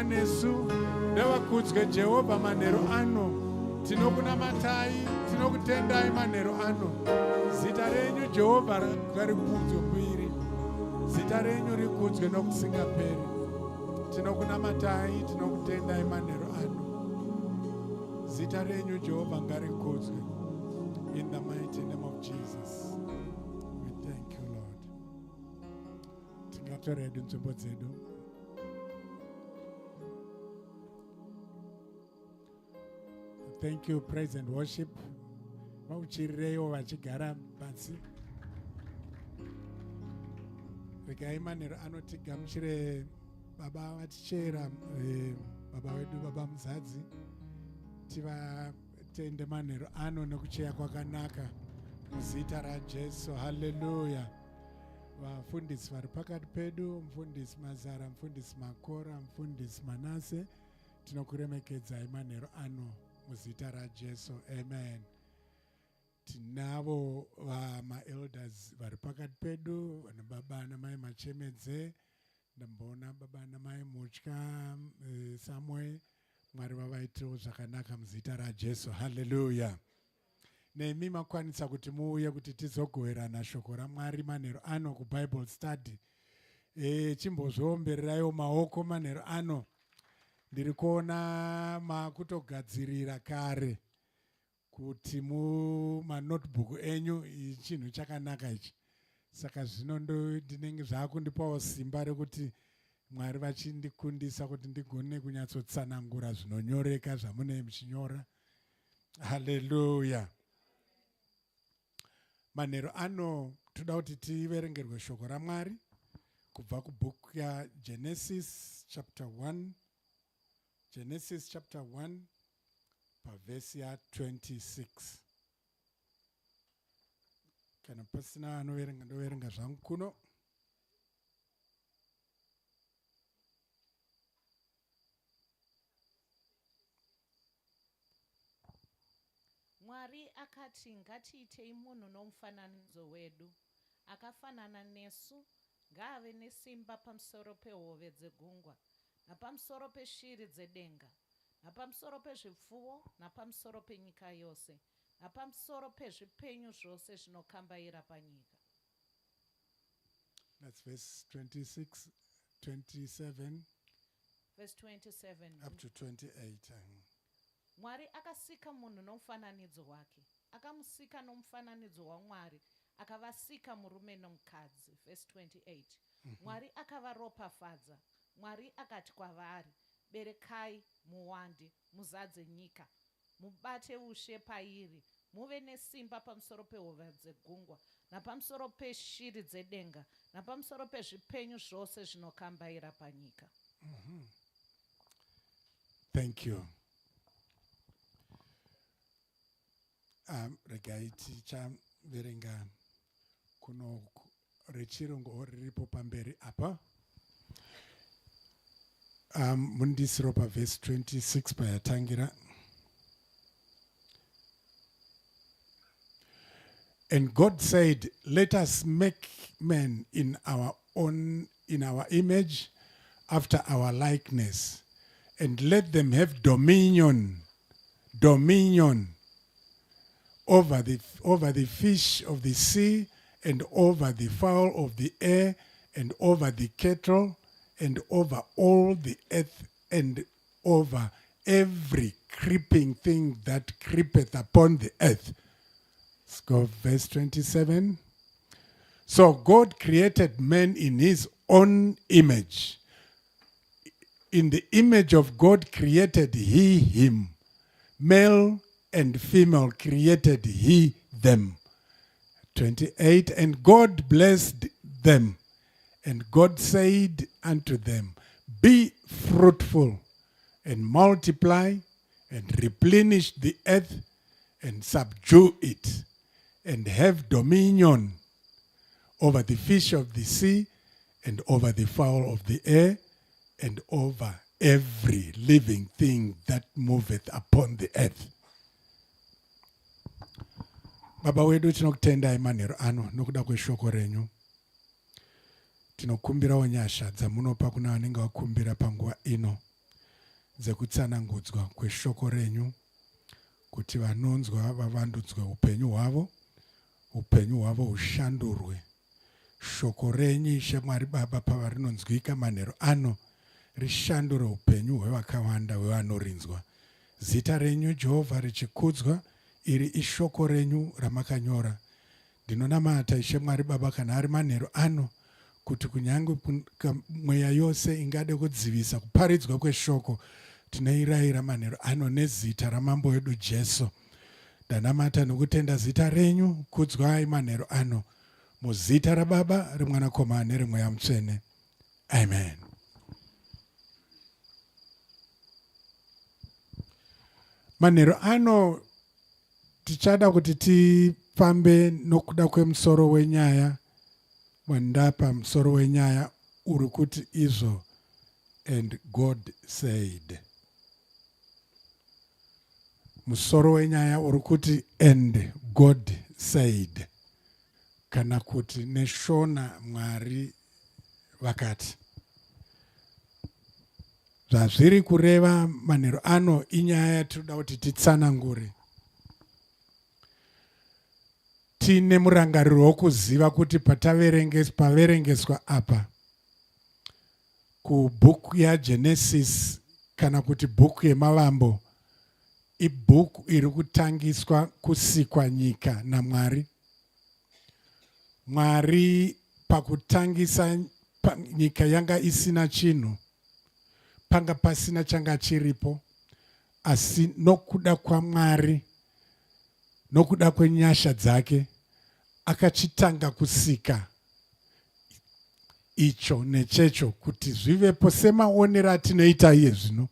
nesu. Ngavakudzwe Jehovha manheru ano. Tinokunamatai, tinokutendai manheru ano. Zita renyu Jehovha ngarikudzwe mbiri. Zita renyu rikudzwe nokusingaperi. Tinokunamatai, tinokutendai manheru ano. Zita renyu Jehovha ngarikudzwe. In the mighty name of Jesus. We thank you, Lord. Tingatora hedu nzvimbo dzedu. Thank you, praise and worship. Vauchirireiwo vachigara pasi. Regai manheru anotigamuchire baba vatichera eh, baba wedu baba muzadzi tivatende manheru ano nekucheya kwakanaka muzita rajesu haleluya vafundisi vari pakati pedu mufundisi mazara mufundisi makora mufundisi manase tinokuremekedzai manheru ano muzita rajesu amen tinavo vamaelders vari pakati pedu vana baba namai machemedze ndamboona baba namai mutya eh, samwe mwari vavaitirewo zvakanaka muzita rajesu haleluya nemi makwanisa kuti muuye kuti tizogoverana shoko ramwari manheru ano kubible study e, chimbozviombereraiwo maoko manheru ano ndiri kuona makutogadzirira kare kuti mumanotebook enyu chinhu chakanaka ichi saka zvino ndinenge zvaakundipawo simba rekuti mwari vachindikundisa kuti ndigone kunyatsotsanangura zvinonyoreka zvamunee muchinyora haleluya manheru ano toda kuti tiverengerwe shoko ramwari kubva kubhuku yagenesis chapter 1 genesis chapter 1 pavhesi ya26 kana pasina anoverenga ndoverenga zvangu kuno Mwari akati, Ngatiitei munhu nomufananidzo wedu, akafanana nesu, ngaave nesimba pamusoro pehove dzegungwa, napamusoro peshiri dzedenga, napamusoro pezvipfuwo, napamusoro penyika yose, napamusoro pezvipenyu zvose zvinokambaira panyika. That's verse 26, 27. Verse 27. Up to 28. Mwari akasika munhu nomufananidzo wake. Akamusika nomufananidzo waMwari, akavasika murume nomukadzi. Verse 28. Mm -hmm. Mwari akavaropafadza. Mwari akati kwavari, berekai muwande, muzadze nyika, mubate ushe pairi, muve nesimba pamusoro pehova dzegungwa, napamusoro peshiri dzedenga, napamusoro pezvipenyu zvose zvinokambaira panyika. Mm -hmm. Thank you. Um, regai tichaverenga kuno rechirungu riripo pamberi apa um, mundisiro pavhesi 26 payatangira And God said, Let us make man in our own in our image, after our likeness, and let them have dominion, dominion over the over the fish of the sea, and over the fowl of the air, and over the cattle, and over all the earth, and over every creeping thing that creepeth upon the earth. Let's go verse 27. So God created man in his own image. In the image of God created he him. Male and female created he them. 28 And God blessed them, and God said unto them, Be fruitful and multiply and replenish the earth and subdue it and have dominion over the fish of the sea and over the fowl of the air and over every living thing that moveth upon the earth. Baba wedu tinokutendai manheru ano nokuda kweshoko renyu. Tinokumbirawo nyasha dzamunopa kuna vanenge vakumbira panguva ino. dzekutsanangudzwa kweshoko renyu kuti vanonzwa vavandudzwe upenyu hwavo, upenyu hwavo hushandurwe. Shoko renyu Ishe Mwari Baba pavarinonzwika manheru ano rishandure upenyu hwevakawanda hwevanorinzwa. Zita renyu Jehovha richikudzwa, iri ishoko renyu ramakanyora. Ndinonamata Ishe Mwari Baba kana ari manheru ano kuti kunyange mweya yose ingade kudzivisa kuparidzwa kweshoko tinoirayira manheru ano nezita ramambo wedu Jesu. Ndanamata nokutenda zita renyu, kudzwai manheru ano muzita raBaba, reMwanakomana nereMweya Mutsvene. Amen. Manheru ano Tichada kuti tifambe nokuda kwemusoro wenyaya wandapa musoro wenyaya uri kuti izvo and God said. Musoro wenyaya uri kuti and God said kana kuti neshona Mwari vakati. Zvazviri kureva manheru ano inyaya yatinoda kuti titsanangure. Tine murangariro wokuziva kuti paverengeswa apa kubhuku yaGenesis kana kuti bhuku yemavambo ibhuku iri kutangiswa kusikwa nyika naMwari. Mwari pakutangisa pa, nyika yanga isina chinhu, panga pasina changa chiripo, asi nokuda kwaMwari, nokuda kwenyasha dzake, akachitanga kusika icho nechecho kuti zvivepo semaonero atinoita iye zvino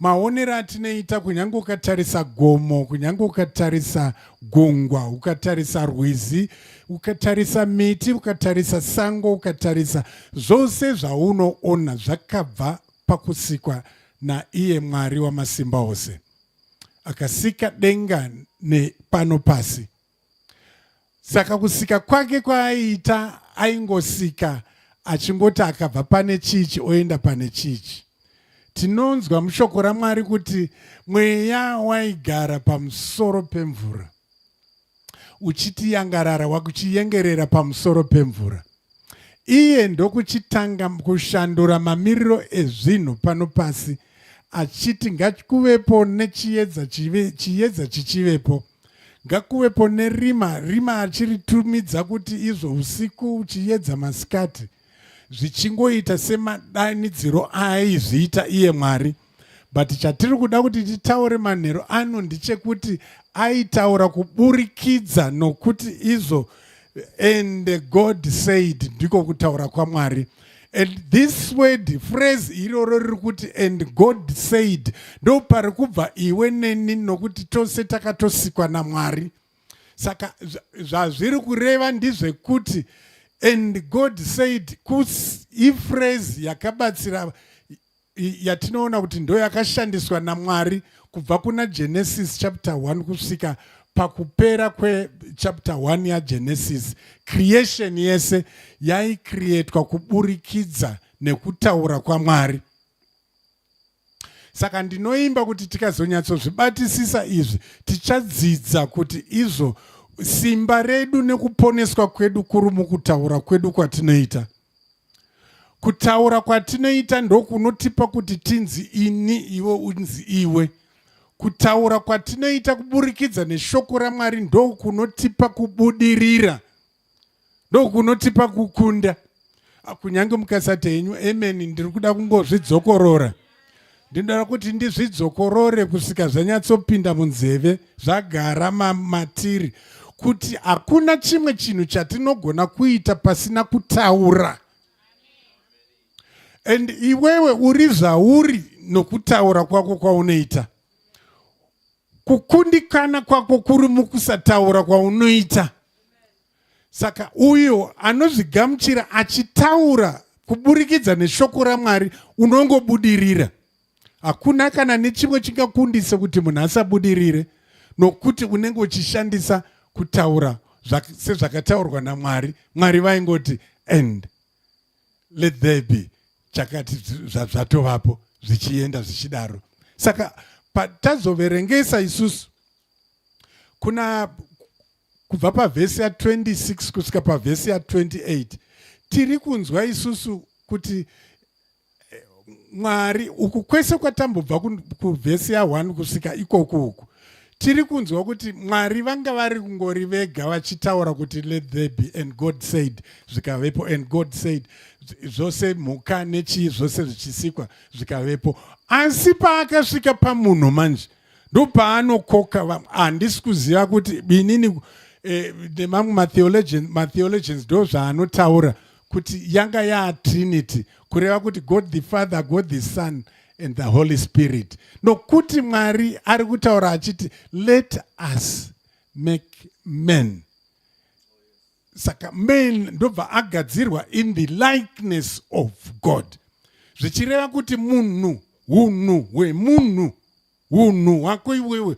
maonero atinoita kunyange ukatarisa gomo kunyange ukatarisa gungwa ukatarisa rwizi ukatarisa miti ukatarisa sango ukatarisa zvose zvaunoona zvakabva pakusikwa naiye mwari wamasimba ose akasika denga nepano pasi Saka kusika kwake kwaaiita aingosika achingoti akabva pane chichi oenda pane chichi. Tinonzwa mushoko raMwari kuti mweya waigara pamusoro pemvura uchiti yangarara wakuchiyengerera pamusoro pemvura. Iye ndokuchitanga kushandura mamiriro ezvinhu pano pasi achiti ngakuvepo nechiedza chive, chiedza chichivepo ngakuvepo nerima rima achiritumidza kuti izvo usiku chiedza masikati zvichingoita semadanidziro aaizviita iye Mwari but chatiri kuda kuti titaure manheru ano ndechekuti aitaura kuburikidza nokuti izvo and God said ndiko kutaura kwaMwari and this word phrase iroro riri kuti and God said ndo pari kubva iwe neni nokuti tose takatosikwa naMwari saka zvazviri kureva ndizvekuti and God said iphrase yakabatsira yatinoona kuti ndo yakashandiswa naMwari kubva kuna Genesis chapter 1 kusvika pakupera kwechapter 1 yaGenesis. Creation yese yaicreatwa kuburikidza nekutaura kwaMwari. Saka ndinoimba kuti tikazonyatsozvibatisisa izvi tichadzidza kuti izvo simba redu nekuponeswa kwedu kuri mukutaura kwedu kwatinoita. Kutaura kwatinoita ndokunotipa kuti tinzi ini iwe unzi iwe. Kutaura kwatinoita kuburikidza neshoko raMwari ndokunotipa kubudirira, ndokunotipa kukunda. Ah, kunyange mukasati henyu amen, ndiri kuda kungozvidzokorora. Ndinoda kuti ndizvidzokorore kusvika zvanyatsopinda munzeve, zvagara matiri kuti hakuna chimwe chinhu chatinogona kuita pasina kutaura. And iwewe uri zvauri nokutaura kwako kwaunoita. Kukundikana kwako kuri mukusataura kwaunoita. Saka uyo anozvigamuchira achitaura kuburikidza neshoko raMwari unongobudirira. Hakuna kana nechimwe chingakundise kuti munhu asabudirire nokuti unenge uchishandisa kutaura sezvakataurwa naMwari. Mwari vaingoti and let there be chakati zvatovapo. Zvichienda zvichidaro. Saka patazoverengesa isusu kuna kubva pavhesi ya26 kusvika pavhesi ya28, tiri kunzwa isusu kuti Mwari uku kwese kwatambobva kuvhesi ya1 kusvika ikoku uku, tiri kunzwa kuti Mwari vanga vari kungori vega vachitaura kuti, "Let there be," and God said, zvikavepo, and God said, zvose mhuka nechii zvose zvichisikwa zvikavepo. Asi paakasvika pamunhu manje, ndopaanokoka. Handisi kuziva kuti inini nemamwe matheologians ndo zvaanotaura kuti yanga yaTrinity, kureva kuti God the Father, God the Son and the Holy Spirit, nokuti Mwari ari kutaura achiti, "Let us make men." Saka man ndobva agadzirwa in the likeness of God, zvichireva kuti munhu, unhu hwemunhu, unhu hwako iwewe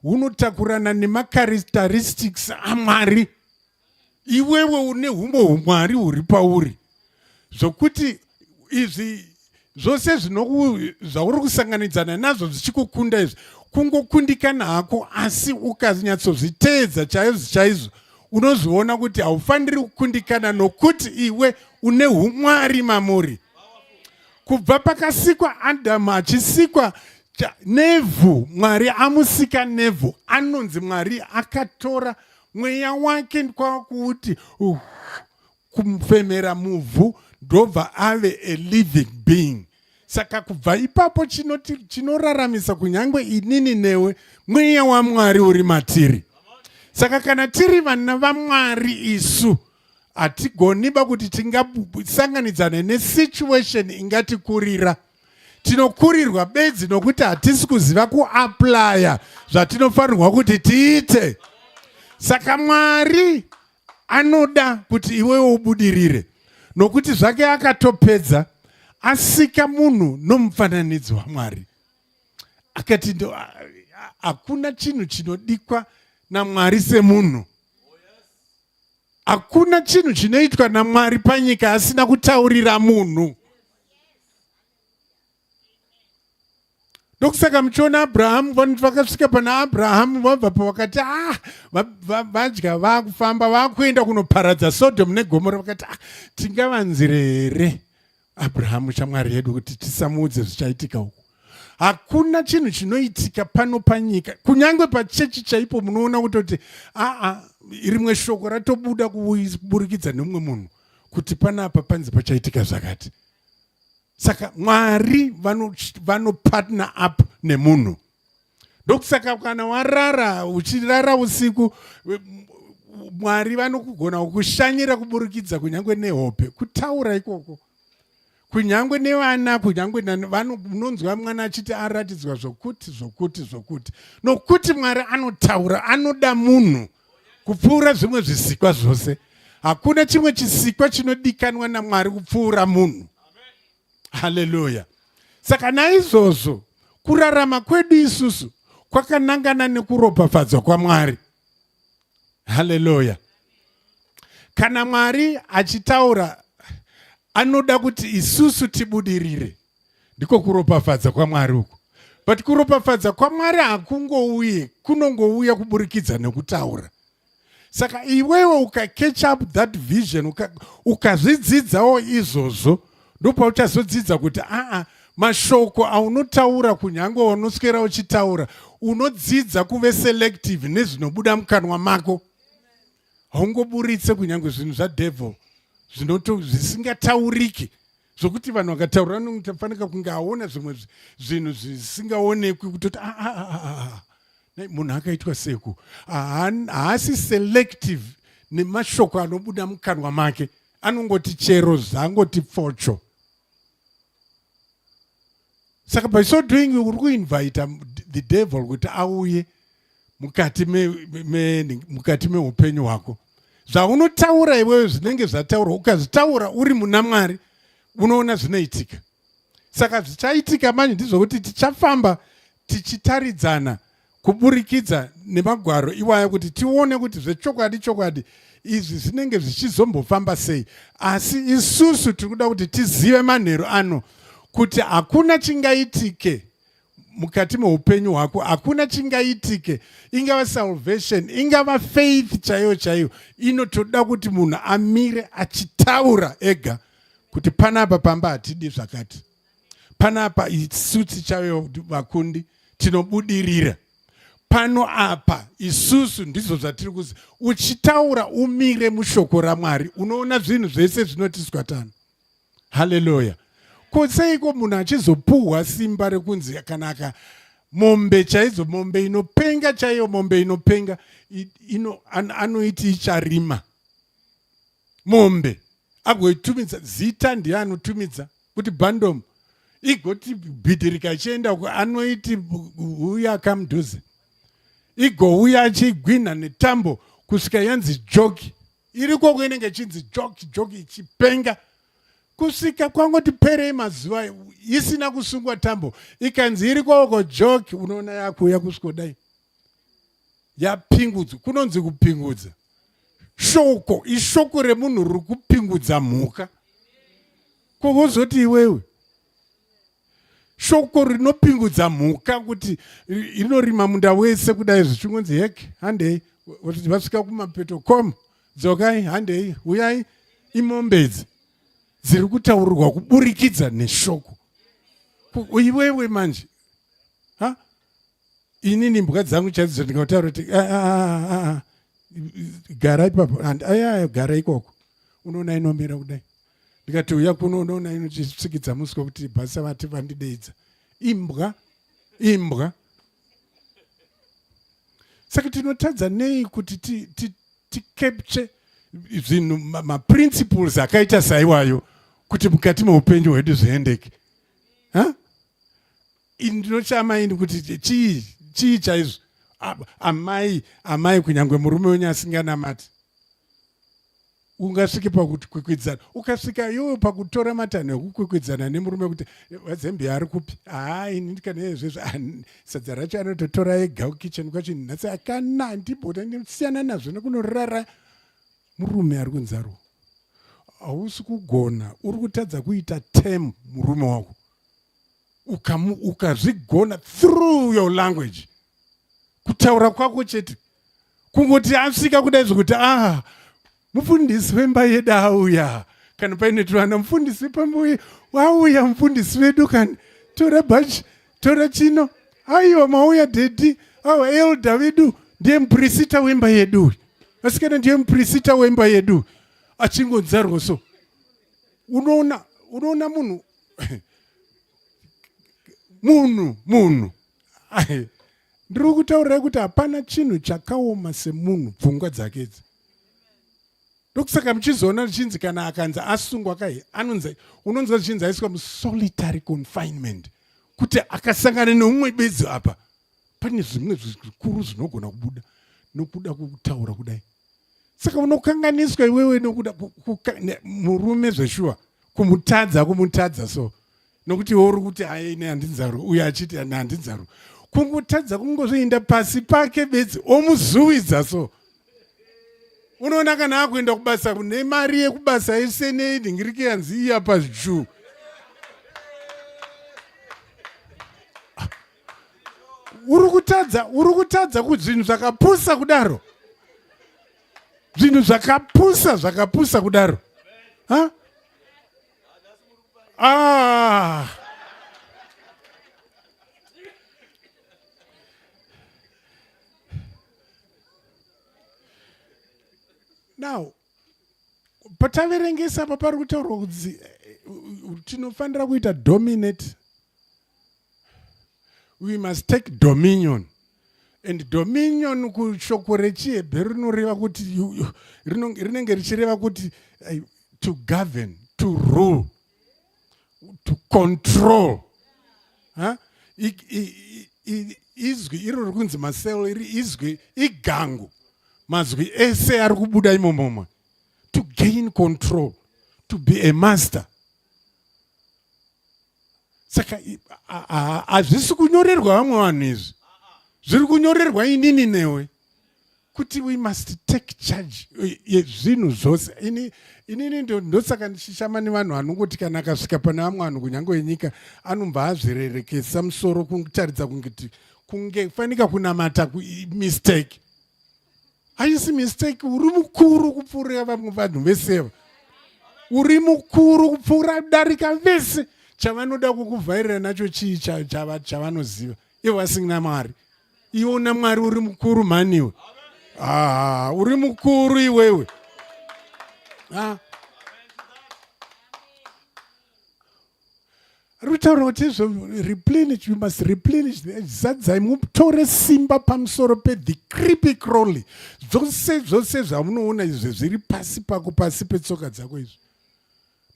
hunotakurana nemacharacteristics aMwari. Iwewe une humwe umwari huri pauri, zvokuti izvi zvose zvauri kusanganidzana nazvo zvichikukunda izvi, kungokundikana hako, asi ukanyatsozviteedza chaizvo chaizvo, unozviona kuti haufaniri kukundikana, nokuti iwe une umwari mamuri. Kubva pakasikwa Adhamu, achisikwa nevhu, Mwari amusika nevhu, anonzi Mwari akatora mweya wake kwakuti kumufemera muvhu, ndobva ave a living being. Saka kubva ipapo chinoraramisa kunyange inini newe mweya waMwari uri matiri. Saka kana tiri vana vaMwari isu, hatigoniba kuti tingasanganidzane nesituation ingatikurira. Tinokurirwa bedzi nokuti hatisi kuziva kuapplya zvatinofanirwa kuti tiite. Saka Mwari anoda kuti iwewe ubudirire, nokuti zvake akatopedza asika munhu nomufananidzo waMwari. Akati hakuna chinhu chinodikwa naMwari semunhu. Hakuna chinhu chinoitwa naMwari panyika asina kutaurira munhu. Ndokusaka muchiona Abrahamu, vanoti vakasvika pana Abrahamu, vabva pavakati, ah, vadya, vaakufamba, vaakuenda kunoparadza Sodhomu neGomora, vakati, "Ah, tingavanzire here Abrahamu shamwari yedu kuti tisamuudze zvichaitika uku?" Hakuna chinhu chinoitika pano panyika, kunyange pachechi chaipo, munoona kutoti aa, rimwe shoko ratobuda kuburikidza nemumwe munhu kuti panapa panzi pachaitika zvakati. Saka Mwari vanopartner up nemunhu. Ndokusaka kana warara, uchirara usiku, Mwari vanokugona kukushanyira kuburikidza kunyange nehope, kutaura ikoko, kunyange nevana, kunyange unonzwa mwana achiti aratidzwa zvokuti, zvokuti, zvokuti, nokuti Mwari anotaura. Anoda munhu kupfuura zvimwe zvisikwa zvose. Hakuna chimwe chisikwa chinodikanwa naMwari kupfuura munhu. Haleluya! Saka naizvozvo kurarama kwedu isusu kwakanangana nekuropafadzwa kwaMwari. Haleluya! Kana Mwari achitaura, anoda kuti isusu tibudirire. Ndiko kuropafadza kwaMwari uku. But kuropafadza kwaMwari hakungouye, kunongouya kuburikidza nekutaura. Saka iwewe ukacatch up that vision, ukazvidzidzawo izvozvo, ndopauchazodzidza kuti aa, mashoko aunotaura, kunyange unoswera uchitaura, unodzidza kuve selective nezvinobuda mukanwa mako. Haungoburitse kunyange zvinhu zvadevil zvisingatauriki, zvokuti vanhu vakataura anofanika kunge aona zvimwe zvinhu zvisingaonekwi, kutoti ah, ah, ah, munhu akaitwa seku haasi selective nemashoko anobuda mukanwa make. Anongoti chero zvangoti pfocho. Saka by so doing uri kuinvita the devil kuti auye mukati meupenyu hwako. Zvaunotaura iwewe zvinenge zvataurwa. Ukazvitaura uri muna Mwari, unoona zvinoitika. Saka zvichaitika manje ndizvokuti tichafamba tichitaridzana kuburikidza nemagwaro iwaya kuti tione kuti zvechokwadi chokwadi izvi zvinenge zvichizombofamba sei. Asi isusu tiri kuda kuti tizive manheru ano. Kuti hakuna chingaitike mukati meupenyu hwako, hakuna chingaitike, ingava salvation, ingava faith chaiyo chaiyo, inotoda kuti munhu amire achitaura ega kuti panapa pamba hatidi zvakati, panapa isu tichave vakundi, tinobudirira pano apa, isusu ndizvo zvatiri kuzi. Uchitaura umire mushoko raMwari, unoona zvinhu zvese zvinotiswatana. Haleluya. Ko seiko munhu achizopuhwa simba rekunzi kana aka mombe chaidzo, mombe inopenga chaiyo, mombe inopenga ino, anoiti icharima mombe, agoitumidza zita, ndiye anotumidza kuti bandom, igoti bhidhirika ichienda uko, anoiti uya kamudhuze, igouya achiigwinha netambo kusvika yanzi joki. Iri koko inenge ichinzi joki joki, ichipenga kusvika kwangoti perei mazuva isina kusungwa tambo, ikanzi iri koko joki, unoona yakuuya kusvikodai yapingudzwa. Kunonzi kupingudza shoko, ishoko remunhu riri kupingudza mhuka. Kovozoti iwewe shoko rinopingudza mhuka kuti inorima munda wese kudai, zvichingonzi hek, handei, vasvika kumapeto, kom, dzokai, handei, uyai, imombe idzi dziri kutaurirwa kuburikidza neshoko. Iwewe manje, ha, inini imbwa dzangu chaidzo ndingataura kuti ah, ah, ah, gara ipapo, aya gara ikoko, unoona inomira kudai. Ndikati uya kuno, unoona inochisvikidza muswe kuti bhasa vati vandideidza. Imbwa, imbwa. Saka tinotadza nei kuti ticapture zvinhu, maprinciples akaita saiwayo, kuti mukati meupenyu hwedu zviendeke? Ha? Ndinochama ini kuti chii, chii chaizvo? Amai, amai, kunyange murume wenyu asinganamati, ungasvike pakukwikwidzana, ukasvika iwewe pakutora matanho ekukwikwidzana nemurume kuti vazembi ari kupi? Haa, ini ndikanezvezvo sadza racho anototora ega kukitchen kwacho, nhasi akana ndibota ndisiyana nazvo nekunorara. Murume ari kunzarwo, hausi kugona, uri kutadza kuita tem murume wako. Ukazvigona through your language, kutaura kwako chete, kungoti asvika kudai zvekuti, ah, mufundisi wemba yedu auya, kana paine tuvana, mufundisi wepamba wauya, mufundisi vedu kani, tora bhachi, tora chino, aiwa mauya daddy, awa elder vedu, ndiye mupurisita wemba yedu, asikana ndiye mupurisita wemba yedu, achingonzarwo so unoona, unoona munhu, munhu, munhu. Ndiri kutaurirai kuti hapana chinhu chakaoma semunhu, pfungwa dzake idzi. Ndokusaka muchizoona zvichinzi kana akanzi asungwa kai, anonzi, unonzwa zvichinzi aiswa musolitary confinement, kuti akasangana neumwe bedzi apa pane zvimwe zvikuru zvinogona kubuda nokuda kutaura kudai. Saka unokanganiswa iwewe nokuda murume zveshuwa, kumutadza, kumutadza so, nokuti iwe uri kuti aine handinzaro, uyo achiti handinzaro, kungotadza kungozviinda pasi pake bedzi, omuzuwidza so. Unoona kana akuenda kubasa nemari yekubasa yese nenhingirike yanzi iya pazvuu, uri kutadza, uri kutadza kuzvinhu zvakapusa kudaro, zvinhu zvakapusa, zvakapusa kudaro, ha. Ah. Now pataverengesa apa pari kutaurwa kuti tinofanira kuita dominate, we must take dominion. And dominion kushoko rechiHebheru rinoreva kuti, rinenge richireva kuti to govern, to rule, to control, huh? Izwi iro riri kunzi masel iri izwi igangu, mazwi ese ari kubuda imomoma, to gain control, to be a master. Saka hazvisi kunyorerwa vamwe vanhu izvi, zviri kunyorerwa inini newe. Kuti we must take charge yezvinhu zvose. Ini inini ndosaka ndichishama nevanhu vanongoti kana akasvika pane vamwe vanhu kunyange wenyika anobva azvirerekesa musoro kutaridza kungeti kunge fanika kunamata mistake. Haisi mistake, uri mukuru kupfuura vamwe vanhu veseva. Uri mukuru kupfuura darika vese. Chavanoda kukuvhairira nacho chii chavanoziva? Ivo vasina Mwari. Iwe una Mwari uri mukuru mhani iwe. Ah, uri mukuru iwewe. Ah. Rutaura kuti izvo replenish, you must replenish, zadzai mutore simba pamusoro pe the creepy crawly. Zvose zvose zvamunoona izvi zviri pasi pako, pasi petsoka dzako izvi.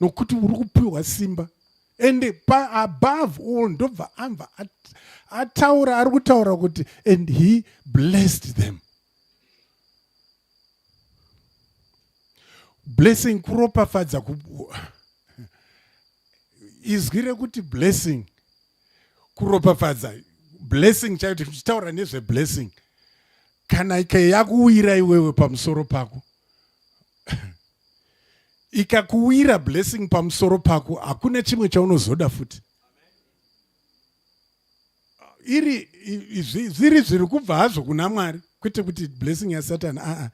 Nokuti uri kupiwa simba. And pa above all ndobva amva ataura ari kutaura kuti and he blessed them. Blessing kuropafadza ku izwi rekuti blessing kuropafadza blessing chaiyo tichitaura nezve blessing kana ikayakuwira iwewe pamusoro pako ikakuwira blessing pamusoro pako hakuna chimwe chaunozoda futi iri zviri zviri kubva hazvo kuna Mwari kwete kuti blessing yaSatan aa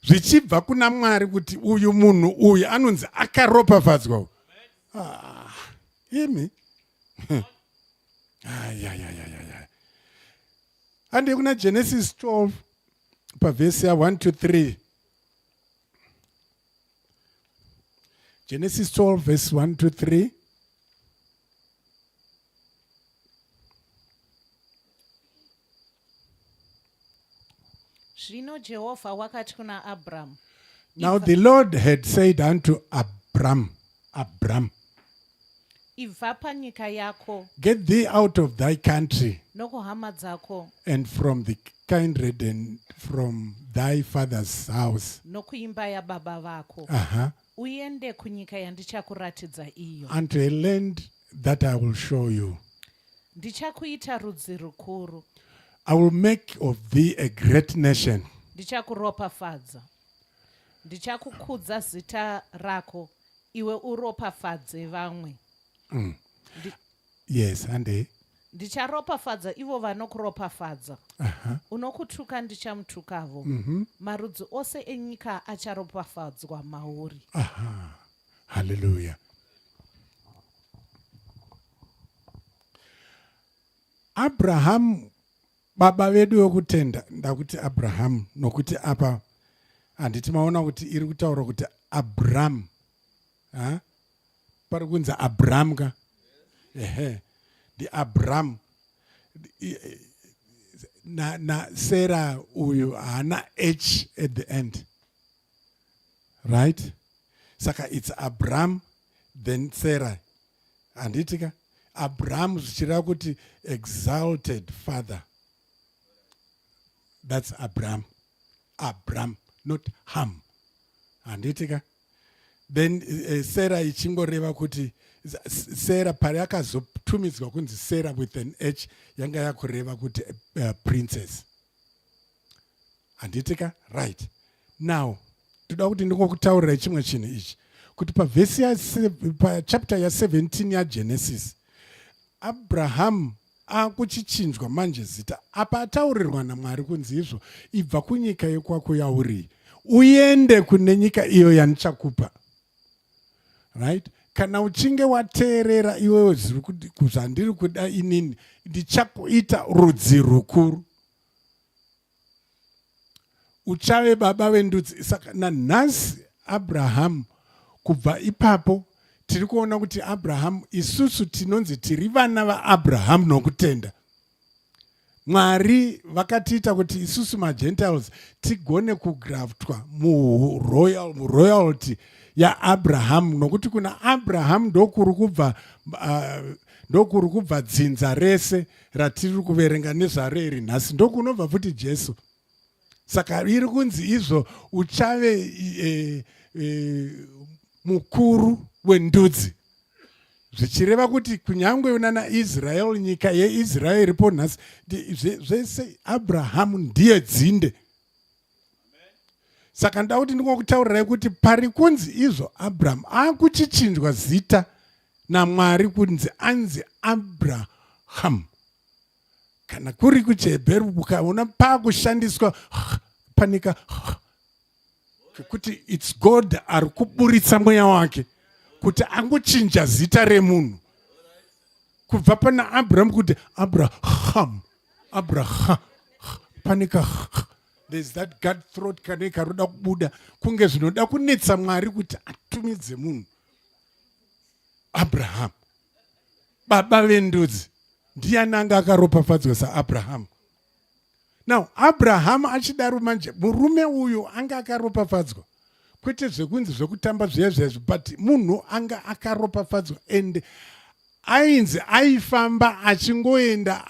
zvichibva kuna Mwari kuti uyu munhu uyu anonzi akaropafadzwa ah, imi ayayayaya hande kuna Genesis 12 pavhesi ya 1 to 3 Genesis 12 verse 1 to 3. Zvino Jehovha wakati kuna Abramu. Now the Lord had said unto Abram, Abram, Ibva panyika yako. Get thee out of thy country. Nokuhama dzako. And from the kindred and from thy father's house. Nokuimba yababa vako. Uende kunyika yandichakuratidza iyo. Unto a land that I will show you. Ndichakuita rudzi rukuru. I will make of thee a great nation. Ndichakuropafadza. Ndichakukudza zita rako, iwe uropafadze vamwe. Yes, hande. Ndicharopafadza ivo vanokuropafadza. Unokutuka ndichamutukavo. Marudzi ose enyika acharopafadzwa mauri. Aha. Hallelujah. Abraham baba vedu vekutenda, ndakuti Abraham nokuti apa handiti maona kuti iri kutaura kuti Abram. Ha? Pari kunzi Abram ka? Ehe. Ndi Abram. Na, na Sarah uyu haana H at the end. Right? Saka it's Abram then Sarah. Handiti ka? Abram zvichireva kuti exalted father. That's Abram. Abram, not Ham. Handiti ka? Then Sarah ichingoreva kuti Sarah pari akazotumidzwa kunzi Sarah with an H yanga yakureva kuti princess. Handiti ka? Right. Now, toda kuti ndingokutaurirai chimwe chinhu ichi kuti pavhesi ya pachapter ya 17 yaGenesis Abraham akuchichinjwa manje zita apa ataurirwa naMwari kunzi izvo ibva kunyika yekwako yauri uende kune nyika iyo yandichakupa. Right? Kana uchinge wateerera iwewe zvandiri kuda inini ndichakuita rudzi rukuru. Uchave baba vendudzi. Saka nanhasi Abrahamu kubva ipapo tiri kuona kuti Abrahamu isusu tinonzi tiri vana vaAbrahamu nokutenda. Mwari vakatiita kuti isusu maGentiles tigone kugraftwa muroyal, muroyalty yaAbrahamu nokuti kuna Abrahamu ndokuri kubva ndokuri kubva dzinza rese ratiri kuverenga nezvaro iri nhasi ndokunobva futi Jesu. Saka iri kunzi izvo uchave mukuru wendudzi, zvichireva kuti kunyangwe nana Israel, nyika yeIsrael iripo nhasi, zvese Abrahamu ndiye dzinde. Saka nda kuti ndingokutaurirai kuti pari kunzi izvo Abrahamu akuchichinjwa zita naMwari kunzi anzi Abraham. Kana kuri kuchihebheru ukaona pakushandiswa panika kekuti its God ari kuburitsa mweya wake kuti angochinja zita remunhu kubva pana Abraham kuti Abraham, Abraham, pane ka there's that gut throat kane karoda kubuda kunge zvinoda kunetsa Mwari kuti atumidze munhu Abraham, baba vendudzi. Ndiani anga akaropafadzwa saAbraham? Now Abraham achidaro manje, murume uyu anga akaropafadzwa kwete zvekunzi zvekutamba zviya zviya, but munhu anga akaropafadzwa and ainzi aifamba achingoenda,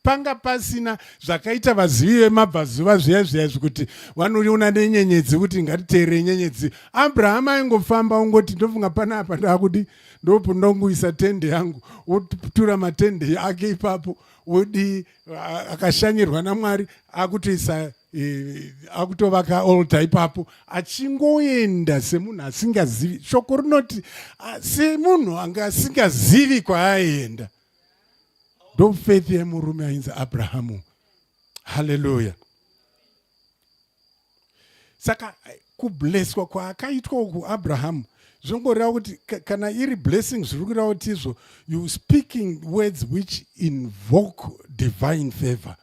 panga pasina zvakaita vazivi vemabvazuva zviya zviya zvekuti vanoona nenyenyedzi kuti ngatiteerere nyenyedzi. Abraham aingofamba ungoti ndofunga panapa ndakudi ndongoisa tende yangu, wotura matende ake ipapo, wodi akashanyirwa naMwari akutoisa akutovaka altar ipapo, achingoenda semunhu asingazivi. Shoko rinoti semunhu anga asingazivi kwaaienda. Ndo faith yemurume ainzi Abrahamu. Haleluya. Saka kublesswa kwaakaitwa uku Abrahamu zvingoreva kuti kana iri blessing, zviri kureva kuti izvo you speaking words which invoke divine favor,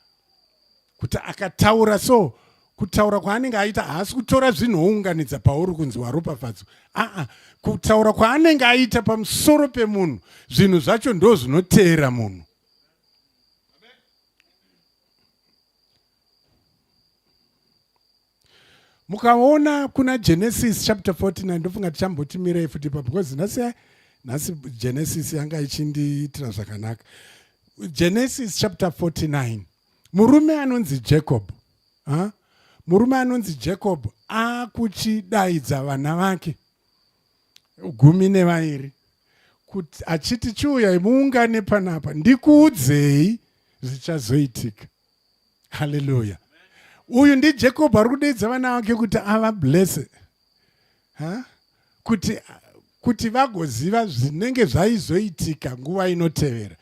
kuti akataura so kutaura kwaanenge aita haasi kutora zvinhu ounganidza pauri kunzi waropafadzwa. Aa, kutaura kwaanenge aita pamusoro pemunhu, zvinhu zvacho ndo zvinoteera munhu. Mukaona kuna Genesis chapter 49, ndofunga tichambotimirei futi ipa because nhasi Genesis yanga ichindiitira zvakanaka. Genesis chapter 49, murume anonzi Jacob, ha? Murume anonzi Jacob akuchidaidza vana vake 12 kuti achiti, "Chiuyai muungane panapa ndikuudzei zvichazoitika." Haleluya. Uyu ndiJacob ari kudeidza vana vake kuti avablesse, kuti vagoziva zvinenge zvaizoitika nguva inotevera.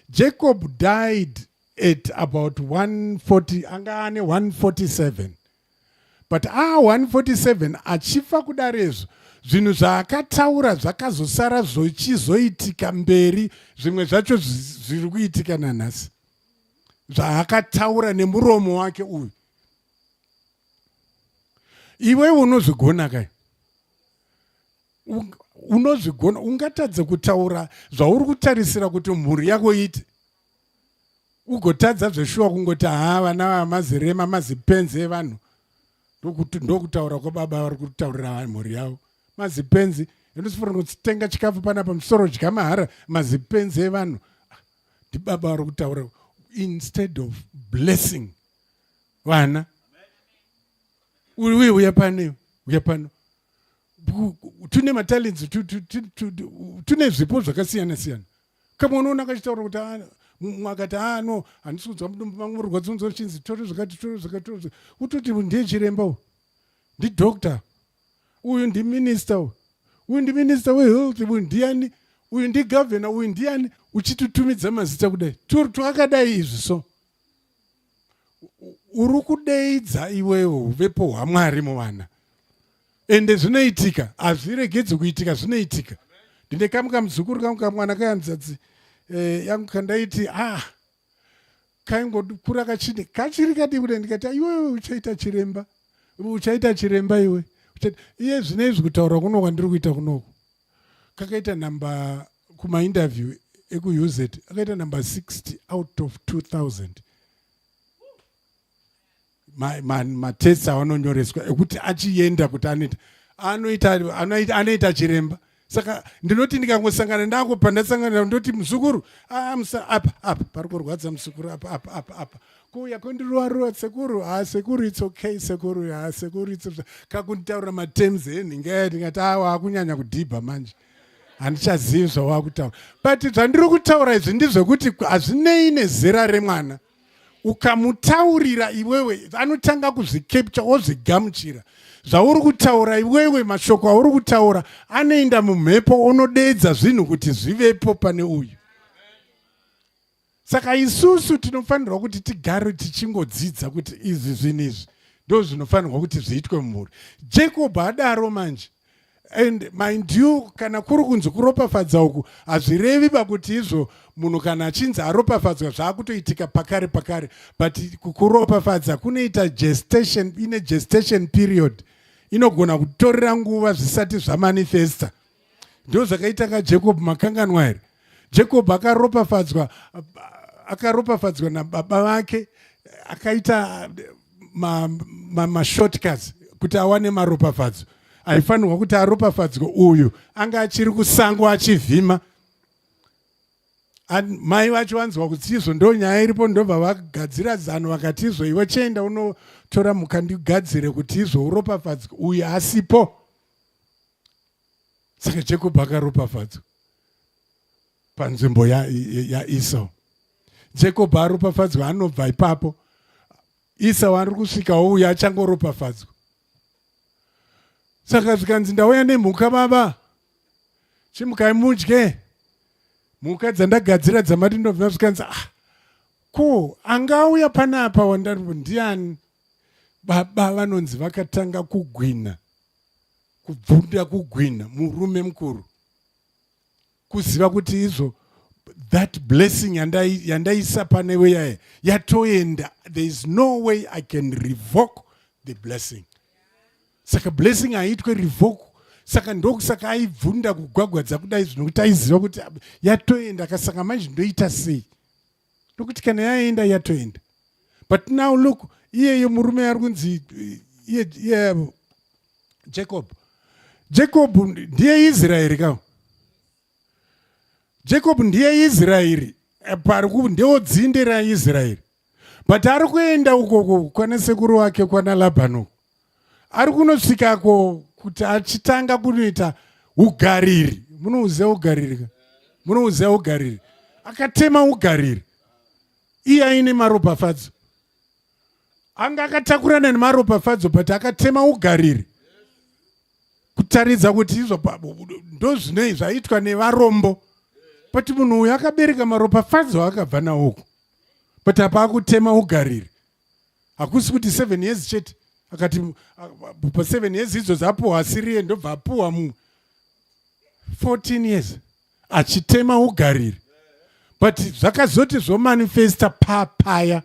Jacob died at about 140, anga ane 147, but a147 achifa kudarezvo, zvinhu zvaakataura zvakazosara zvochizoitika mberi. Zvimwe zvacho zviri kuitika nanhasi, zvaakataura nemuromo wake uyu. Iwewe unozvigona kai? Unozvigona? Ungatadze kutaura zvauri kutarisira kuti mhuri yako iite, ugotadza zveshuwa kungoti, "Ha, vana vamazirema, mazipenzi evanhu"? Ndokutaura kwababa vari kutaurira mhuri yavo, "Mazipenzi, ndosifanira kutenga chikafu panapa, musoro dya mahara, mazipenzi evanhu." Ndibaba vari kutaura instead of blessing vana. Uye uya pano, uya pano, tune matalents, tune zvipo zvakasiyana siyana. Kamwe unoona kachitaura kuti, ah, mumwe akati, "Ah, no, handisi kunzwa mudumbu mangu murwadzi," unzwa chinzi, "Tore zvakati, tore zvakati, tore zvakati." Utoti ndiye chiremba uyu, ndidoctor uyu, ndiminister uyu, uyu ndiminister wehealth, uyu ndiani, uyu ndigavhena, uyu ndiani, uchitutumidza mazita kudai twakadai izvi. So uri kudeidza iwewe uvepo hwaMwari muvana, ende zvinoitika, hazviregedzi kuitika, zvinoitika. Ndine kamwe kamuzukuru kangu, kamwana kayanzadzi yangu, kandaiti, ah, kaingokura kachine kachiri kadii kudai, ndikati, "Iwewe uchaita chiremba, uchaita chiremba iwe." Iye zvino izvi kutaura kuno kwandiri kuita kunoku, kakaita namba kumainterview ekuUZ, akaita number 60 out of 2000 matests avanonyoreswa ekuti achienda kuti anoita chiremba. Saka ndinoti ndikangosangana nako, pandasangana ndoti, "Muzukuru, apa apa pari kurwadza muzukuru, apa apa apa apa kuuya kondiruwa sekuru. Ha, sekuru, it's okay sekuru. Ha, sekuru, it's okay." Kakunditaurira materms enhinga ya, ndingati, "Awa, akunyanya kudhibha manje, handichazivi zvawakutaura." But zvandiri kutaura izvi ndizvekuti hazvinei nezera remwana. Ukamutaurira iwewe, anotanga kuzvicapture, ozvigamuchira. Zvauri kutaura iwewe, mashoko auri kutaura anoenda mumhepo onodeedza zvinhu kuti zvivepo pane uyu. Saka isusu tinofanirwa kuti tigare tichingodzidza kuti izvi zvinhu izvi ndo zvinofanirwa kuti zviitwe mumhuri. Jacob adaro manje. And mind you, kana kuri kunzi kuropafadza uku hazvirevi ba kuti izvo munhu kana achinzi aropafadzwa zvaakutoitika pakare pakare, but kuropafadza kunoita gestation, ine gestation period inogona kutorera nguva zvisati zvamanifesta. Ndo zvakaita ka Jacob, makanganwa here? Jacob akaropafadzwa, akaropafadzwa nababa vake, akaita mashortcuts ma, ma kuti awane maropafadzo aifanirwa kuti aropafadzwe. Uyu anga achiri kusango achivhima, mai vacho vanzwa kuti izvo ndo nyaya iripo, ndobva vagadzira zano vakati izvo iwe chienda unotora mhuka ndigadzire kuti izvo uropafadzwe, uyu asipo. Saka Jacob akaropafadzwa panzvimbo yaEsau. Ya Jacob aropafadzwa, anobva ipapo Esau ari kusvikawo, uyo achangoropafadzwa. Saka zvikanzi, ndauya nemhuka baba, chimukai mudye mhuka dzandagadzira dzamati ndobva. Zvikanzi, ah, ko angauya panapa wandari ndiani? Baba vanonzi vakatanga kugwina, kubvunda, kugwina, murume mukuru, kuziva kuti izvo that blessing yandaisa pane weyaye yatoenda, there is no way I can revoke the blessing. Saka blessing haiitwe revoke. Saka ndokusaka aibvunda kugwagwadza kudai zvino, kuti aiziva kuti yatoenda. Kasaka manje ndoita sei, nokuti kana yaenda yatoenda. But now look, iyeye murume ari kunzi iye, iye Jacob, Jacob ndiye Israeri ka. Jacob ndiye Israeri, pari ndewo dzinde raIsraeri, but ari kuenda ukoko kwana sekuru wake kwana Labhani uko, ari kunosvikako kuti achitanga kunoita ugariri. Munouziva ugariri ka? Munouziva ugariri? Akatema ugariri iye aine maropafadzo, anga akatakurana nemaropafadzo, but akatema ugariri kutaridza kuti izvo ndo zvinei zvaitwa nevarombo. But munhu uyu akabereka maropafadzo akabva nawo, but apa akutema ugariri. Hakusi kuti 7 years chete, akati pa7 years idzodzo apuhwa asiriye, ndobva apuhwa mumwe, 14 years achitema ugariri. But zvakazoti zvomanifesta papaya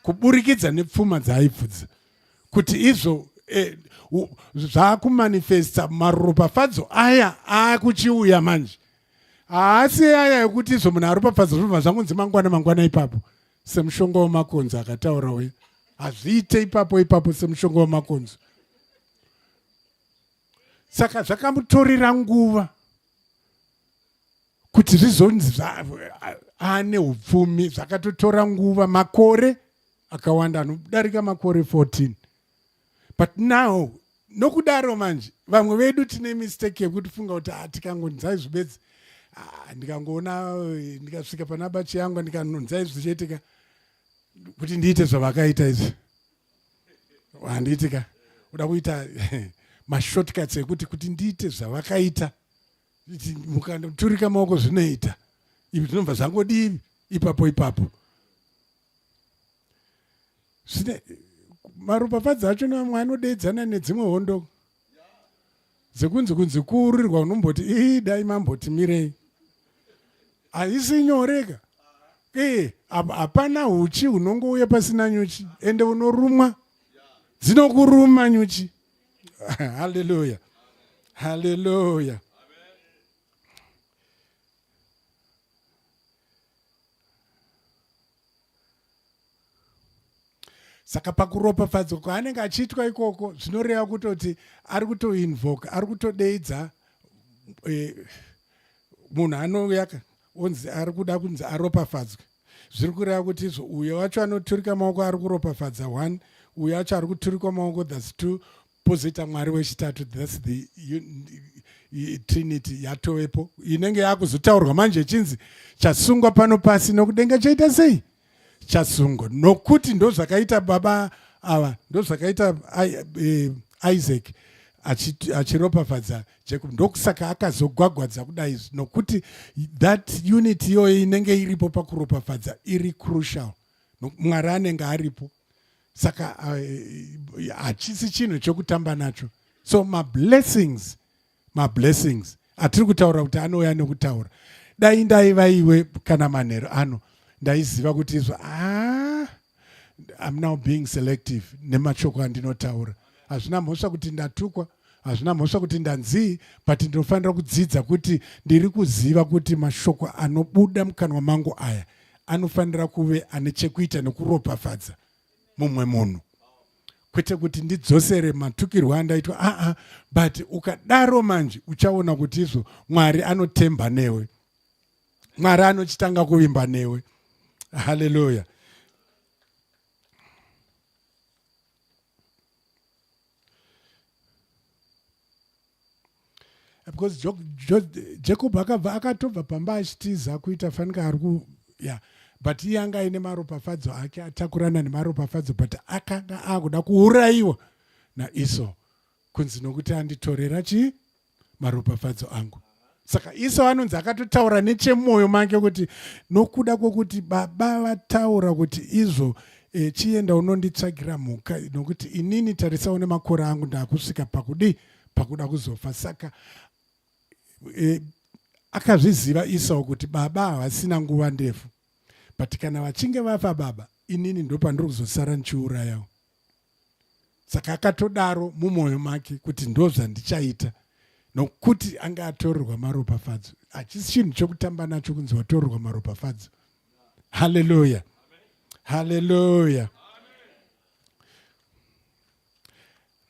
kuburikidza nepfuma dzaaibvudza kuti izvo zvaakumanifesta maropafadzo aya aakuchiuya manje. Haasi aya ekuti izvo munhu aropafadzwa zvinobva zvangunzi mangwana mangwana ipapo, semushonga wemakonzo akataura uya. Hazviite ipapo ipapo semushonga wemakonzo. Saka zvakamutorera nguva kuti zvizonzi aane upfumi. Zvakatotora nguva, makore akawanda anodarika makore 14. But now nokudaro manje vamwe vedu tine mistake yekuti funga kuti ah, tikangonzai zvibedzi, ah, ndikangoona, ndikasvika pana bachi yangu, ndikanonzai zvichiitika kuti ndiite zvavakaita izvi, handiitika. Uda kuita mashortcuts ekuti kuti ndiite zvavakaita, mukandoturika maoko zvinoita ivi, zvinobva zvangodii ipapo ipapo. Zvine maropafadzo acho namwe anodeedzana nedzimwe hondo dzekunzi kunzi kuurirwa, unomboti ii dai mamboti mirei, haisi nyoreka. Ee, hapana huchi hunongouya pasina nyuchi, ende unorumwa, dzinokuruma nyuchi. Haleluya, haleluya. Saka pakuropafadzwa kwaanenge achiitwa ikoko, zvinoreva kutoti ari kutoinvoka, ari kutodeidza munhu anouya onzi ari kuda kunzi aropafadzwe. Zviri kureva kuti izvo uyo wacho anoturika maoko ari kuropafadza one, uyo acho ari kuturikwa maoko, that's two, pozoita Mwari wechitatu, that's the Trinity yatovepo, inenge yakuzotaurwa manje ichinzi chasungwa pano pasi nokudenga chaita sei? Chasungwa. Nokuti ndo zvakaita baba ava, ndo zvakaita Isaac achiropafadza Jacob. Ndokusaka akazogwagwadza kudai nokuti that unity iyoyo inenge iripo pakuropafadza iri crucial. Mwari anenge aripo. Saka hachisi chinhu chokutamba nacho. So mablessings, mablessings atiri kutaura kuti anouya nekutaura. Dai ndaiva iwe kana manheru ano ndaiziva kuti izvo I'm now being selective nemashoko andinotaura. Hazvina mhosva kuti ndatukwa, hazvina mhosva kuti ndanzii, but ndinofanira kudzidza kuti ndiri kuziva kuti mashoko anobuda mukanwa mangu aya anofanira kuve ane chekuita nekuropafadza mumwe munhu, kwete kuti ndidzosere matukirwo andaitwa. Aa, but ukadaro manje uchaona kuti izvo Mwari anotemba newe, Mwari anochitanga kuvimba newe. Haleluya. Because Jacob akabva akatobva pamba achitiza kuita fanika ari ku ya, but iye anga aine maropafadzo ake, atakurana nemaropafadzo, but akanga akuda kuurayiwa naEsau, kunzi nokuti anditorera chii? Maropafadzo angu. Saka Esau anonzi akatotaura nechemwoyo make kuti nokuda kwokuti baba vataura kuti izvo chienda unonditsvagira mhuka, nokuti inini tarisawo nemakore angu ndakusvika pakudii, pakuda kuzofa. Saka akazviziva Esau kuti baba havasina nguva ndefu, but kana vachinge vafa baba, inini ndopandiri kuzosara ndichiurayawo. Saka akatodaro mumwoyo make kuti ndozvandichaita, nokuti anga atorerwa maropafadzo. Hachisi chinhu chokutamba nacho kunzi watorerwa maropafadzo. Haleluya, haleluya.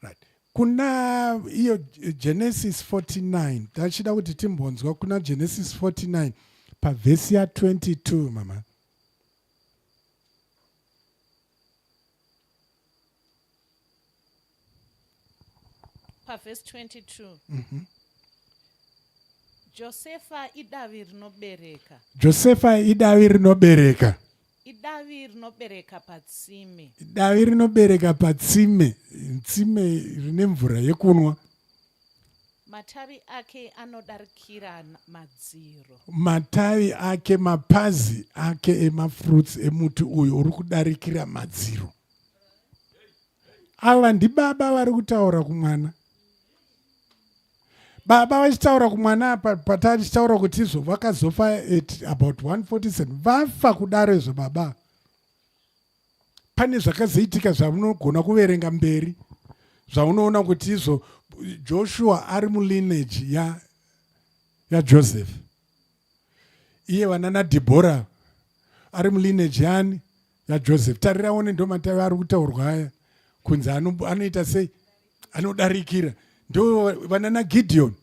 Right. Kuna iyo Genesis 49, tachida kuti timbonzwa kuna Genesis 49 pavhesi ya22, mama. Pavhesi 22. Josefa idavi rinobereka. Josefa idavi rinobereka. Idavi rinobereka patsime. Davi rinobereka patsime, tsime rine mvura yekunwa. Matavi ake anodarikira madziro. Matavi ake, mapazi ake emafruits emuti uyu uri kudarikira madziro. Ava ndibaba vari kutaura kumwana. Baba vachitaura kumwana apa patachitaura kuti izvo vakazofa at about 147, vafa kudaro izvo baba. Pane zvakazoitika zvaunogona kuverenga mberi, zvaunoona kuti izvo Joshua ari mulineage yaJoseph, iye vana naDhibhora ari mulineage yani? YaJoseph. Tarira one, ndo matavi ari kutaurwa aya kunzi anoita sei, anodarikira. Ndo vana naGideon,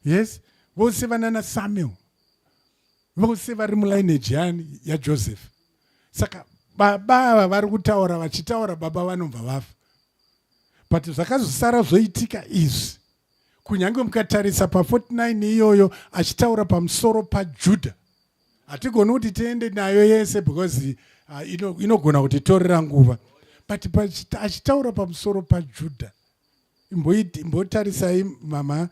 yes, vose vana naSamuel, vose vari mulineage yani? YaJoseph. Saka baba ava vari kutaura, vachitaura baba vanobva vafa, but zvakazosara zvoitika izvi, kunyange mukatarisa pa49 iyoyo achitaura pamusoro paJudha, hatigoni kuti tiende nayo yese because inogona kutitorera nguva, but achitaura pamusoro paJudha, imbotarisai mama.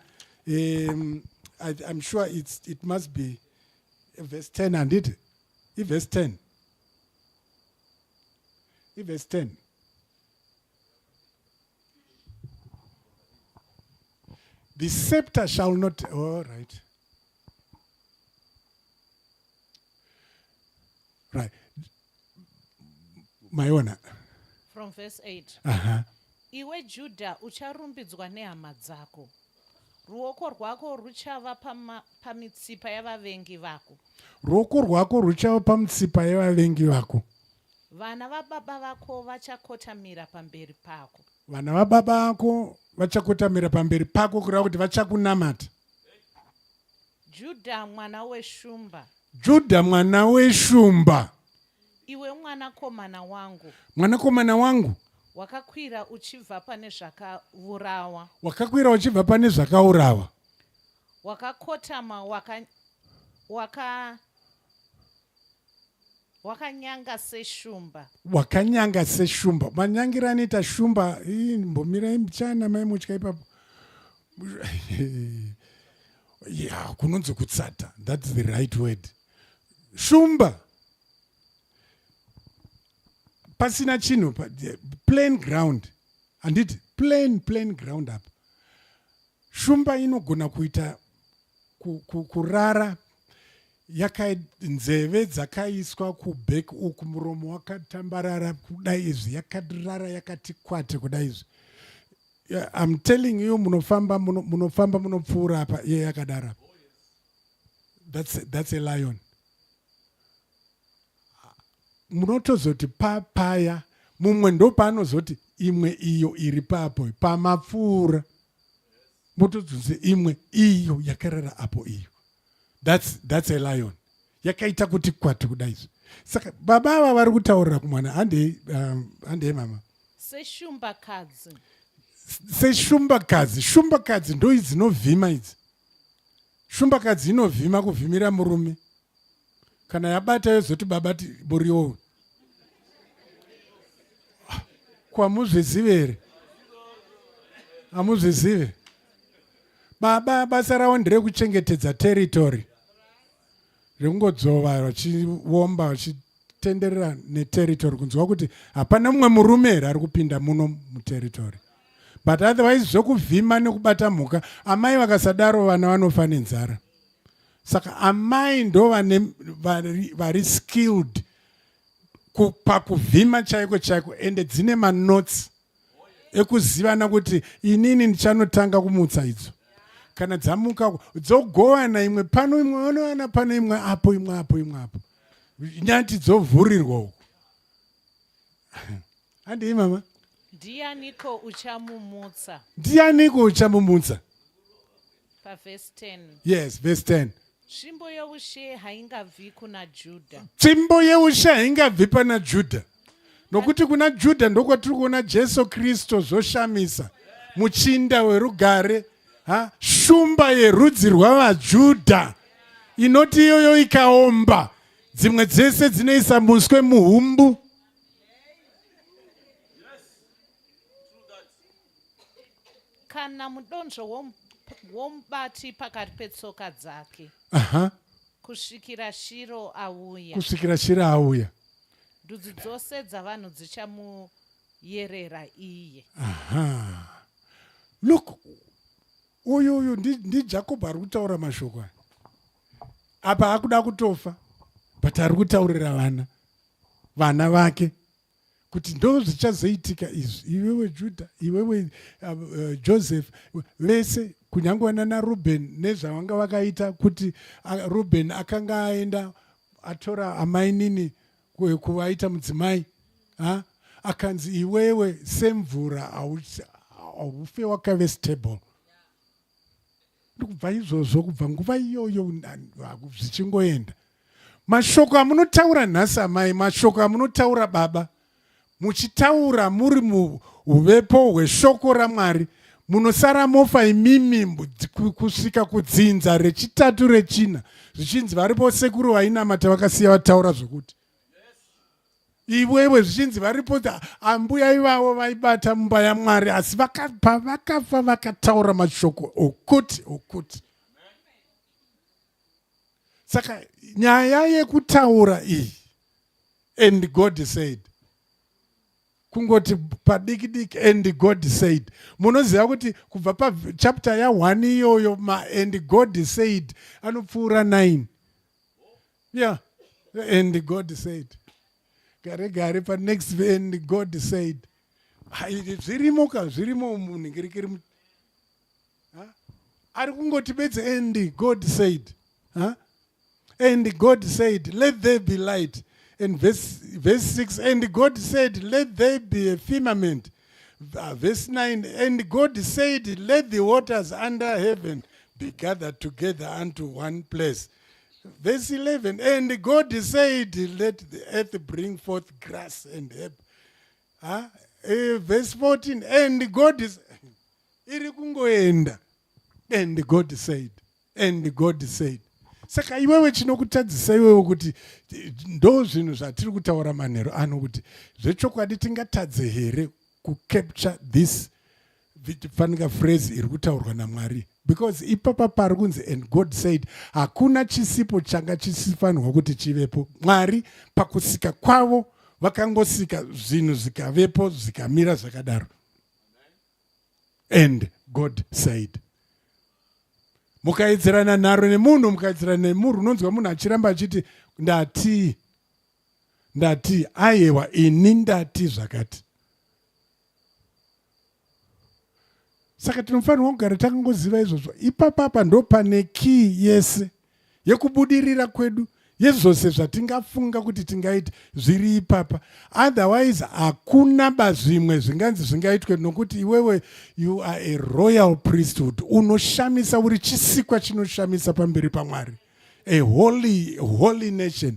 I'm sure it must be verse 10, handiti? Iverse 10, iverse 10. The scepter shall not, all right, right, maiona? From verse 8. Iwe Judha ucharumbidzwa nehama dzako, ruoko rwako ruchava pamitsipa yavavengi vako. Ruoko rwako ruchava pamutsipa yevavengi vako. Vana vababa vako vachakotamira pamberi pako. Vana vababa vako vachakotamira pamberi pako, kureva kuti vachakunamata. Judha mwana weshumba. Judha mwana weshumba. Iwe mwanakomana wangu. Mwanakomana wangu. Wakakwira uchibva pane zvakaurawa. Wakakwira uchibva pane zvakaurawa. Wakakotama waka waka Wakanyanga seshumba. Wakanyanga seshumba. Manyangira anoita shumba. Mbomirai mchana mai mutya ipapo. Yeah, kunonzi kutsata. That's the right word. Shumba. Pasina chinhu, plain ground. Handiti plain plain ground apa. Shumba inogona kuita kurara yaka nzeve dzakaiswa kuback uku, muromo wakatambarara kudai izvi, yakarara yakati kwate kudai izvi. Yeah, I'm telling you, munofamba munofamba munopfuura apa iye yakadaro apa. That's a lion. Munotozoti papaya mumwe ndopaanozoti imwe iyo iri papo pamapfuura, motozonzi imwe iyo yakarara apo iyo. That's a lion yakaita kuti kwati kudai izvi. Saka baba ava vari kutaurira kumwana, handei, handei mama. Seshumbakadzi. Seshumbakadzi. Shumbakadzi ndo dzinovhima idzi. Shumbakadzi inovhima kuvhimira murume. Kana yabata yozoti baba muriwo kwamuzvizive here? Hamuzvizive. Baba basa ravo nderekuchengetedza territory, rekungodzova vachiomba vachitenderera neterritory, kunzwa kuti hapana mumwe murume here ari kupinda muno muterritory. But otherwise zvokuvhima nekubata mhuka, amai vakasadaro vana vanofa nenzara. Saka amai ndo vane vari skilled pakuvhima chaiko chaiko, ende dzine manotsi ekuzivana kuti inini ndichanotanga kumutsa idzo. Kana dzamuka dzogovana, imwe pano, imwe vanowana pano, imwe apo, imwe apo, imwe apo, nyati dzovhurirwa uku. Handii mama. Ndianiko uchamumutsa? Ndianiko uchamumutsa? Pavhesi 10. Yes, verse 10. Tsvimbo youshe haingabvi kuna Judha. Tsvimbo yeushe haingabvi pana Judha, nokuti kuna Judha ndokwatiri kuona Jesu Kristu. Zvoshamisa, muchinda werugare, ha, shumba yerudzi rwavaJudha, inoti iyoyo ikaomba dzimwe dzese dzinoisa muswe muhumbu. Kana mudonzvo womubati pakati petsoka dzake, kusvikira Shiro auya. Kusvikira Shiro auya. Ndudzi dzose dzavanhu dzichamuyerera iye. Aha, look, uyu ndiJakobho ari kutaura mashoko aya apa. Akuda kutofa, but ari kutaurira vana vake kuti ndo zvichazoitika izvi. Iwewe Judha, iwewe Joseph, vese kunyange nana Ruben nezvavanga vakaita, kuti Ruben akanga aenda atora amainini kuvaita mudzimai, ha? Akanzi iwewe semvura haufe wakave stable. Ndikubva izvozvo, kubva nguva iyoyo zvichingoenda. Mashoko amunotaura nhasi amai, mashoko amunotaura baba, muchitaura muri muuvepo hweshoko raMwari, munosara mofa imimi kusvika kudzinza rechitatu, rechina, zvichinzi varipo sekuru vainamata vakasiya vataura zvokuti iwewe, zvichinzi varipo ambuya ivavo vaibata mumba yaMwari, asi pavakafa vakataura mashoko okuti. Saka nyaya yekutaura iyi, "And God said," kungoti padiki diki, "And God said." Munoziva kuti kubva pachapter ya1 iyoyo, ma"and God said" anopfuura 9. Yeah, "And God said," gare gare panext, "And God said." Zvirimo ka, zvirimo munhingirikiri. Ari kungoti bedzi, "And God said." Huh? "And God said, let there be light." And verse 6, "And God said, let there be a firmament." Verse 9, "And God said, let the waters under heaven be gathered together unto one place." Verse 11, "And God said, let the earth bring forth grass and herb." Huh? Verse 14, "And God is," iri kungoenda, "And God said, and God said." Saka iwewe chinokutadzisa iwewe kuti ndo zvinhu zvatiri kutaura manheru ano kuti zvechokwadi tingatadze here kucapture this fanika phrase iri kutaurwa namwari, because ipapa pari kunzi and God said, hakuna chisipo changa chisifanirwa kuti chivepo. Mwari pakusika kwavo vakangosika zvinhu zvikavepo, zvikamira zvakadaro. And God said. Mukaidzirana nharo nemunhu, mukaidzirana nemurhu, unonzwa munhu achiramba achiti ndati, ndati, aiwa ini ndati zvakati. Saka tinofanirwa kugara takangoziva izvozvo. Ipapapa ndo pane kii yese yekubudirira kwedu, yezvose zvatingafunga kuti tingaita zviri ipapa. Otherwise hakuna ba zvimwe zvinganzi zvingaitwe, nokuti iwewe you are a royal priesthood, unoshamisa, uri chisikwa chinoshamisa pamberi paMwari, a holy, holy nation.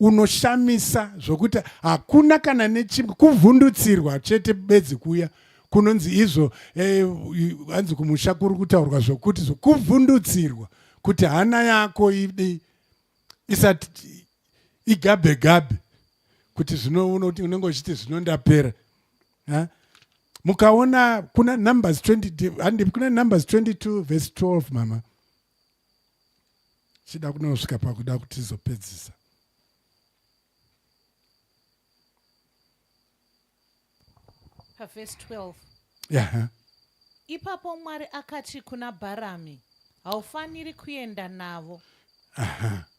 Unoshamisa zvokuti hakuna kana nechimwe kuvhundutsirwa chete bedzi kuya kunonzi izvo hanzi eh, kumusha kuri kutaurwa zvokuti zvokuvhundutsirwa kuti hana yako idi isati igabhe gabhe kuti zvino unenge uchiti zvino ndapera. Mukaona kuna Numbers 20, handi kuna Numbers 22 verse 12, mama, chida kunosvika pakuda kuti tizopedzisa. Pavhesi 12. Ipapo Mwari akati kuna Bharami, haufaniri kuenda navo,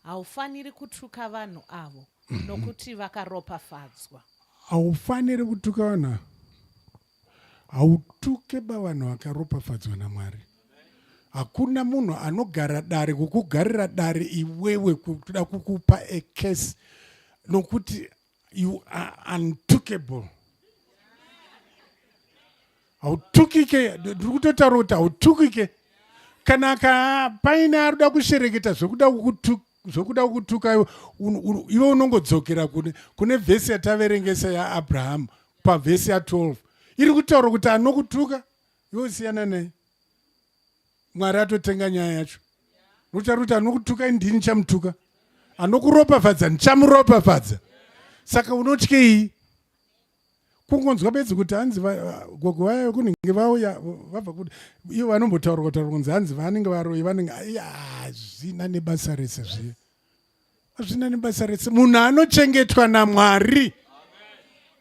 haufaniri kutuka vanhu avo, nokuti vakaropafadzwa. Haufaniri kutuka vanhu, hautuke ba vanhu vakaropafadzwa naMwari. Hakuna munhu anogara dare kukugarira dare iwewe kuda kukupa a case, nokuti you are untukable. Hautukike, ndiri kutotaura kuti hautukike. Kana ka paine ari kuda kushereketa zvokuda kukutuka iwe, unongodzokera kune vhesi yataverengesa yaAbrahamu pavhesi ya12 iri kutaura kuti anokutuka iwe usiyana naye. Mwari atotenga nyaya yacho. Notaura kuti anokutuka ndini ndichamutuka, anokuropafadza ndichamuropafadza. Saka unotyei? Kungonzwa bedzi kuti hanzi gogo vaya kunenge vauya vabva kuti ivo vanombotaura kutaura kunzi hanzi vanenge varoyi, vanenge hazvina nebasa rese zviya, hazvina nebasa rese. Munhu anochengetwa naMwari,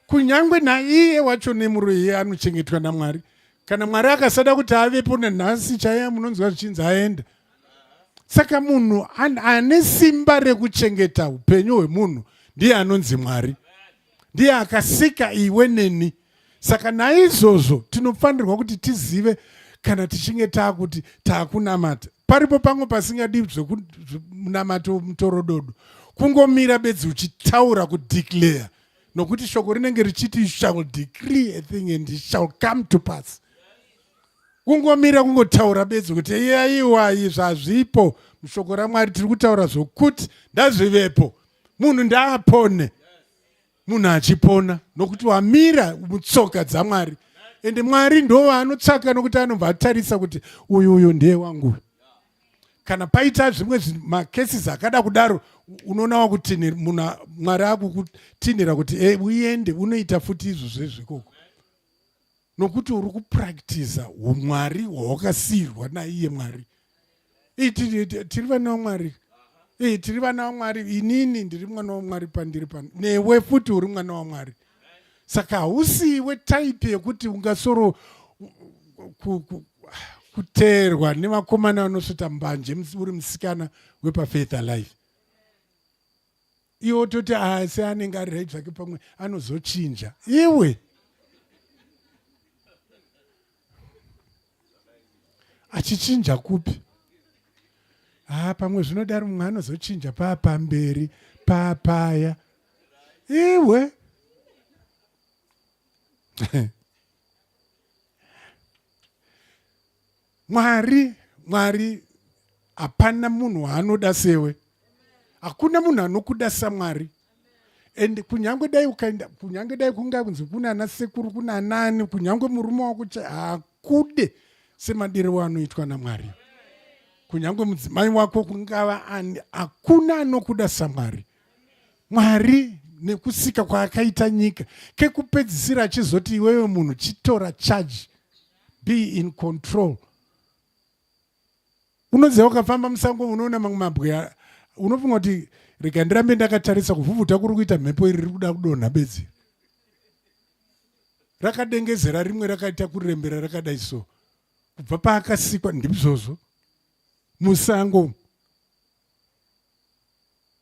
kunyange naiye wacho nemuroyi iye anochengetwa naMwari. Kana Mwari akasada kuti avepo nanhasi chaiye, munonzwa zvichinzi aenda. Saka munhu ane simba rekuchengeta upenyu hwemunhu ndiye anonzi Mwari, ndiye akasika iwe neni. Saka naizvozvo tinofanirwa kuti tizive kana tichinge taakuti taakunamata, paripo pamwe pasingadi zvemunamato mutorododo, kungomira bedzi uchitaura, kudeclare, nokuti shoko rinenge richiti you shall decree a thing and it shall come to pass. Kungomira kungotaura bedzi kuti aiwa, izvi hazvipo mushoko raMwari, tiri kutaura zvokuti ndazvivepo, munhu ndaapone. Munhu achipona nokuti wamira mutsoka dzaMwari, ende Mwari ndo vaanotsvaka, nokuti anobva atarisa kuti uyu uyu ndiye wangu. Kana paita zvimwe macases akada kudaro, unoona wakutinhira munhu, Mwari akukutinhira kuti e uende unoita futi izvo zvezvikoko, nokuti uri kupractiza umwari hwawakasiyirwa naiye Mwari. Tiri vana vaMwari, tiri vana vaMwari. Inini ndiri mwana waMwari pandiri pano, newe futi uri mwana waMwari. Saka hausiwe type yekuti ungasoro kuteerwa nevakomana vanosvita mbanje uri musikana wepaFaith Alive. Iwe toti asi anenge ari right zvake, pamwe anozochinja. Iwe achichinja kupi? Ha, pamwe zvinodaro, mumwe anozochinja paapamberi paapaya. Iwe Mwari, Mwari hapana munhu waanoda sewe, hakuna munhu anokuda saMwari. And kunyange dai ukaenda, kunyange dai kunga kunzi kuna ana sekuru, kuna anani, kunyange murume wako hakude semadiro anoitwa naMwari. Kunyange mudzimai wako kungava ani, hakuna anokuda saMwari. Mwari nekusika kwaakaita nyika kekupedzisira achizoti iwewe munhu chitora charge, be in control. Unoziva ukafamba musango unoona mamwe mabwe unofunga kuti rega ndirambe ndakatarisa kuvhuvhuta kuri kuita mhepo iri riri kuda kudonha bedzi. Rakadengezera rimwe rakaita kurembera rakadai so. Kubva paakasikwa ndizvozvo musango.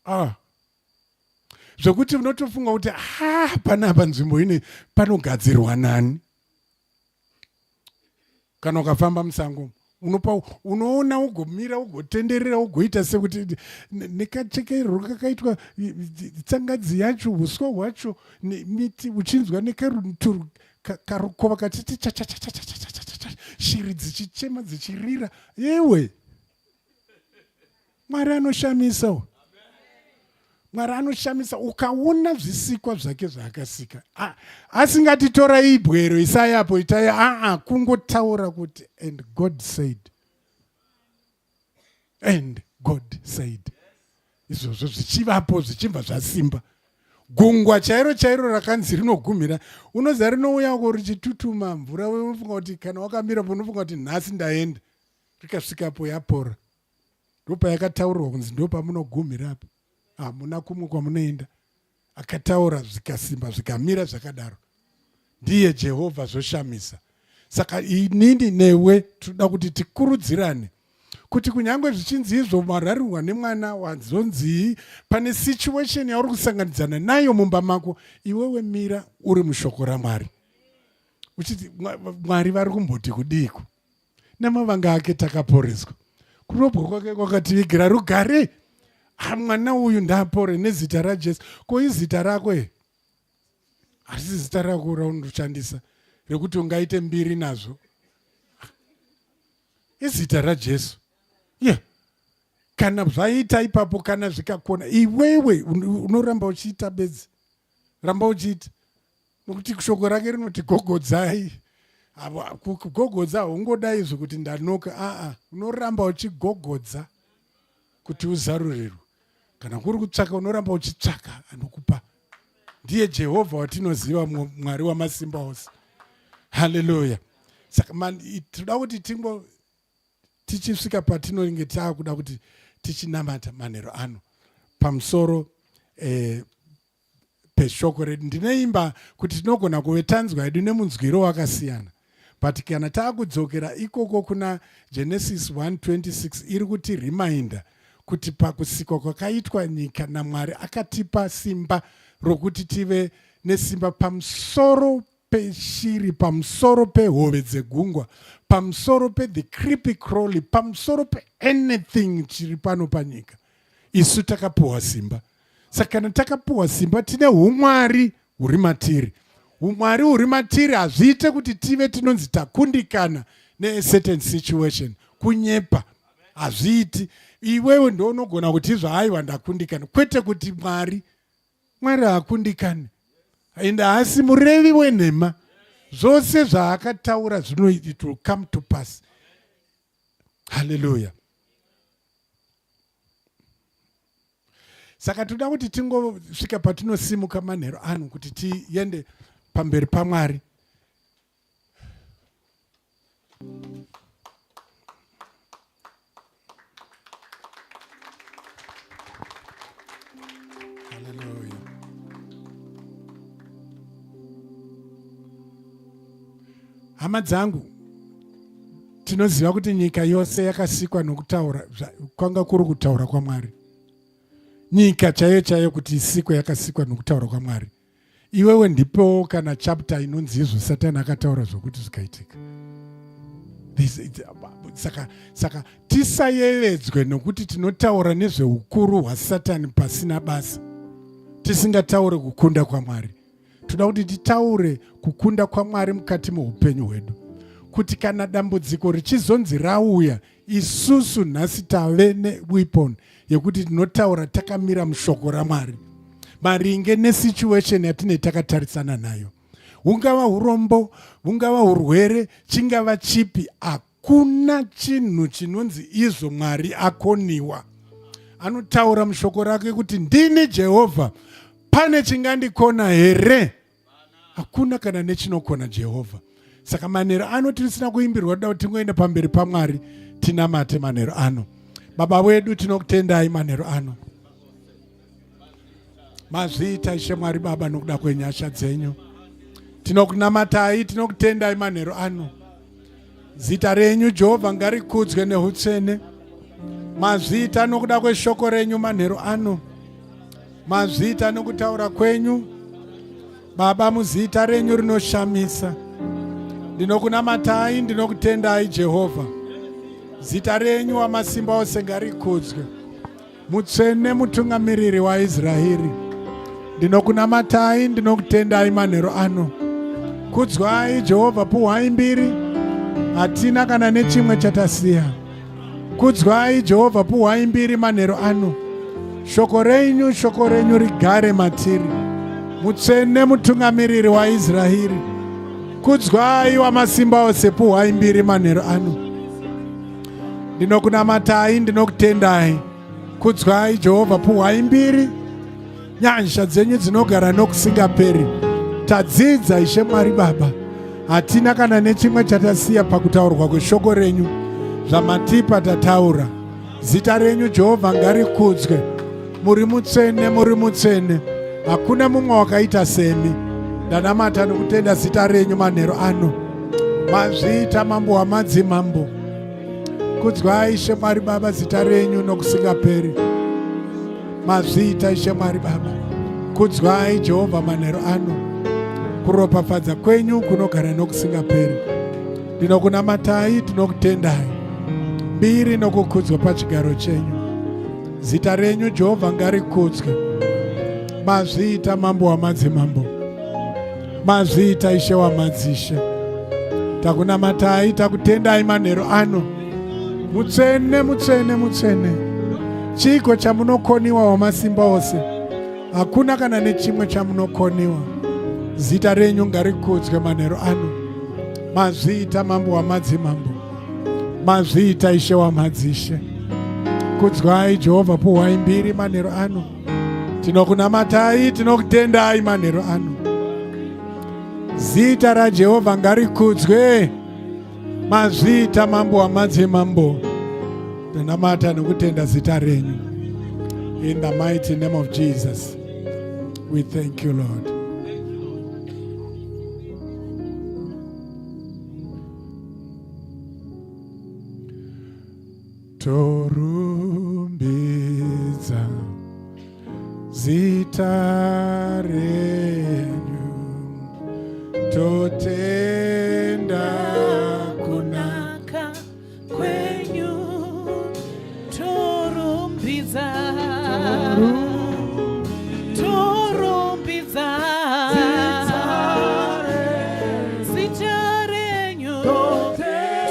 Ah. Zvekuti unotofunga kuti ah panapa nzvimbo ine panogadzirwa nani? Kana ukafamba musango unopa unoona ugomira ugotenderera ugoita sekuti nekachekerero kakaitwa tsangadzi yacho uswa hwacho miti uchinzwa nekaruturu karukova kachiti chachachachachachacha shiri dzichichema dzichirira yewe Mwari anoshamisa. Mwari anoshamisa ukaona zvisikwa zvake zvaakasika. Asingatitora ibwero isai apo itai aa kungotaura kuti and God said. And God said. Izvozvo zvichivapo zvichibva zvasimba. Gungwa chairo chairo rakanzi rinogumira unoziva rinouya uko richitutuma mvura unofunga kuti kana wakamira unofunga kuti nhasi ndaenda rikasvikapo yapora. Ndopayakataurirwa kunzi ndopamunogumira apa, hamuna kumwe kwamunoenda. Akataura zvikasimba zvikamira zvakadaro. Ndiye Jehovha, zvoshamisa. Saka inini newe tinoda kuti tikurudzirane kuti kunyange zvichinzi izvo mararirwa nemwana wazonzii, pane situation yauri kusanganidzana nayo mumba mako, iwewe mira uri mushoko raMwari uchiti Mwari vari kumboti kudiiko? Nemavanga ake takaporeswa. Kurobwa kwake kwakativigira rugare. Ha, mwana uyu ndaapore nezita raJesu. Ko izita rako he? Harisi zita rako raunoshandisa rekuti ungaite mbiri nazvo. Izita raJesu. Yeah. Kana zvaita ipapo, kana zvikakona, iwewe unoramba uchiita bedzi. Ramba uchiita. Nokuti shoko rake rinoti gogodzai. Kugogodza haungodai izvo kuti ndanoka. Aa, unoramba uchigogodza kuti uzarurirwe. Kana kuri kutsvaka unoramba uchitsvaka anokupa. Ndiye Jehovha watinoziva, Mwari wamasimba ose. Haleluya. Saka tinoda kuti tingo tichisvika patinenge taakuda kuti tichinamata manheru ano pamusoro peshoko redu. Ndinoimba kuti tinogona kuve tanzwa hedu nemunzwiro wakasiyana, but kana taakudzokera ikoko kuna Genesis 1:26 iri kuti reminder kuti pakusikwa kwakaitwa nyika naMwari akatipa simba rokuti tive nesimba pamusoro peshiri, pamusoro pehove dzegungwa, pamusoro pethe creepy crawly, pamusoro peanything chiri pano panyika. Isu takapuwa simba. Saka kana takapuwa simba tine humwari huri matiri. Humwari huri matiri hazviite kuti tive tinonzi takundikana ne certain situation. Kunyepa hazviiti. Iwewe ndo unogona kuti izvo haiwa ndakundikana, kwete kuti Mwari. Mwari haakundikani and haasi murevi wenhema. Zvose zvaakataura zvino it will come to pass. Hallelujah. Saka toda kuti tingosvika patinosimuka manheru ano kuti tiende pamberi paMwari. Hallelujah. Hama dzangu, tinoziva kuti nyika yose yakasikwa nokutaura, kwanga kuri kutaura kwaMwari. Nyika chaiyo chaiyo kuti isikwe yakasikwa nokutaura kwaMwari. Iwewe ndipewo kana chapter inonzi izvo Satani akataura zvokuti zvikaitika. Saka tisayevedzwe nokuti tinotaura nezveukuru hwaSatani pasina basa, tisingataure kukunda kwaMwari. Toda kuti titaure kukunda kwaMwari mukati meupenyu hwedu, kuti kana dambudziko richizonzi rauya, isusu nhasi tave neweapon yekuti tinotaura takamira mushoko raMwari maringe nesituation yatinenge takatarisana nayo. Hungava urombo, hungava urwere, chingava chipi, Hakuna chinhu chinonzi izvo Mwari akoniwa. Anotaura mushoko rake kuti ndini Jehovha, pane chingandikona here? Hakuna kana nechinokona Jehovha. Saka manheru ano tirisina kuimbirwa, toda kuti tingoenda pamberi paMwari tinamate manheru ano. Baba wedu, tinokutendai manheru ano. Mazviita Ishe Mwari Baba nokuda kwenyasha dzenyu. Tinokunamatai, tinokutendai manheru ano. Zita renyu Jehovha ngarikudzwe neutsvene. Mazviita nokuda kweshoko renyu manheru ano. Mazviita nokutaura kwenyu Baba, muzita renyu rinoshamisa. Ndinokunamatai, ndinokutendai Jehovha. Zita renyu wamasimba ose ngarikudzwe. Mutsvene mutungamiriri waIsraeri, ndinokunamatai, ndinokutendai manheru ano. Kudzwai Jehovha, puhwai mbiri, hatina kana nechimwe chatasiya. Kudzwai Jehovha, puhwai mbiri manheru ano. Shoko renyu, shoko renyu rigare matiri. Mutsvene mutungamiriri waIsraeri, kudzwai wamasimba ose, puhwai mbiri manheru ano. Ndinokunamatai, ndinokutendai. Kudzwai Jehovha, puhwai mbiri. Nyasha dzenyu dzinogara nokusingaperi. Tadzidza Ishe Mwari Baba, hatina kana nechimwe chatasiya pakutaurwa kweshoko renyu. Zvamatipa tataura. Zita renyu Jehovha ngarikudzwe. Muri mutsvene, muri mutsvene, hakuna mumwe wakaita semi. Ndanamata nokutenda zita renyu manheru ano. Mazviita Mambo wamadzimambo. Kudzwai Ishe Mwari Baba zita renyu nokusingaperi. Mazviita Ishe Mwari Baba. Kudzwai Jehovha manheru ano. Kuropafadza kwenyu kunogara nokusingaperi. Ndinokunamatai, tinokutendai. Mbiri nokukudzwa pachigaro chenyu. Zita renyu Jehovha ngarikudzwe. Mazviita Mambo wamadzimambo. Mazviita Ishe wamadzishe. Takunamatai, takutendai manheru ano. Mutsvene, mutsvene, mutsvene. Chiiko chamunokoniwa wamasimba ose? Hakuna kana nechimwe chamunokoniwa. Zita renyu ngarikudzwe manheru ano. Mazviita Mambo wamadzimambo. Mazviita Ishe wamadzishe. Kudzwai Jehovha, puhwai mbiri manheru ano. Tinokunamatai, tinokutendai manheru ano. Zita raJehovha ngarikudzwe. Mazviita Mambo wamadzimambo. Tinamata nokutenda zita renyu. In the mighty name of Jesus, we thank you, Lord. Torumbidza zita renyu, totenda kunaka kwenyu, torumbidza torumbidza zita renyu,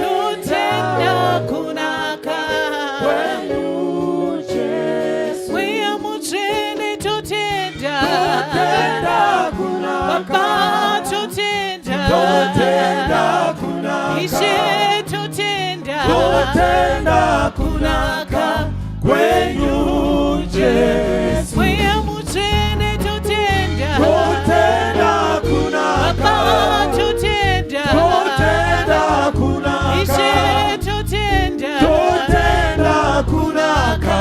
totenda kunaka Mweya Mutsvene, totenda Baba, totenda Ishe, totenda kunaka kwenyu Jesu. Mweya Mutsvene, totenda Totenda kunaka. Baba, totenda Totenda kunaka. Ishe, totenda Totenda kunaka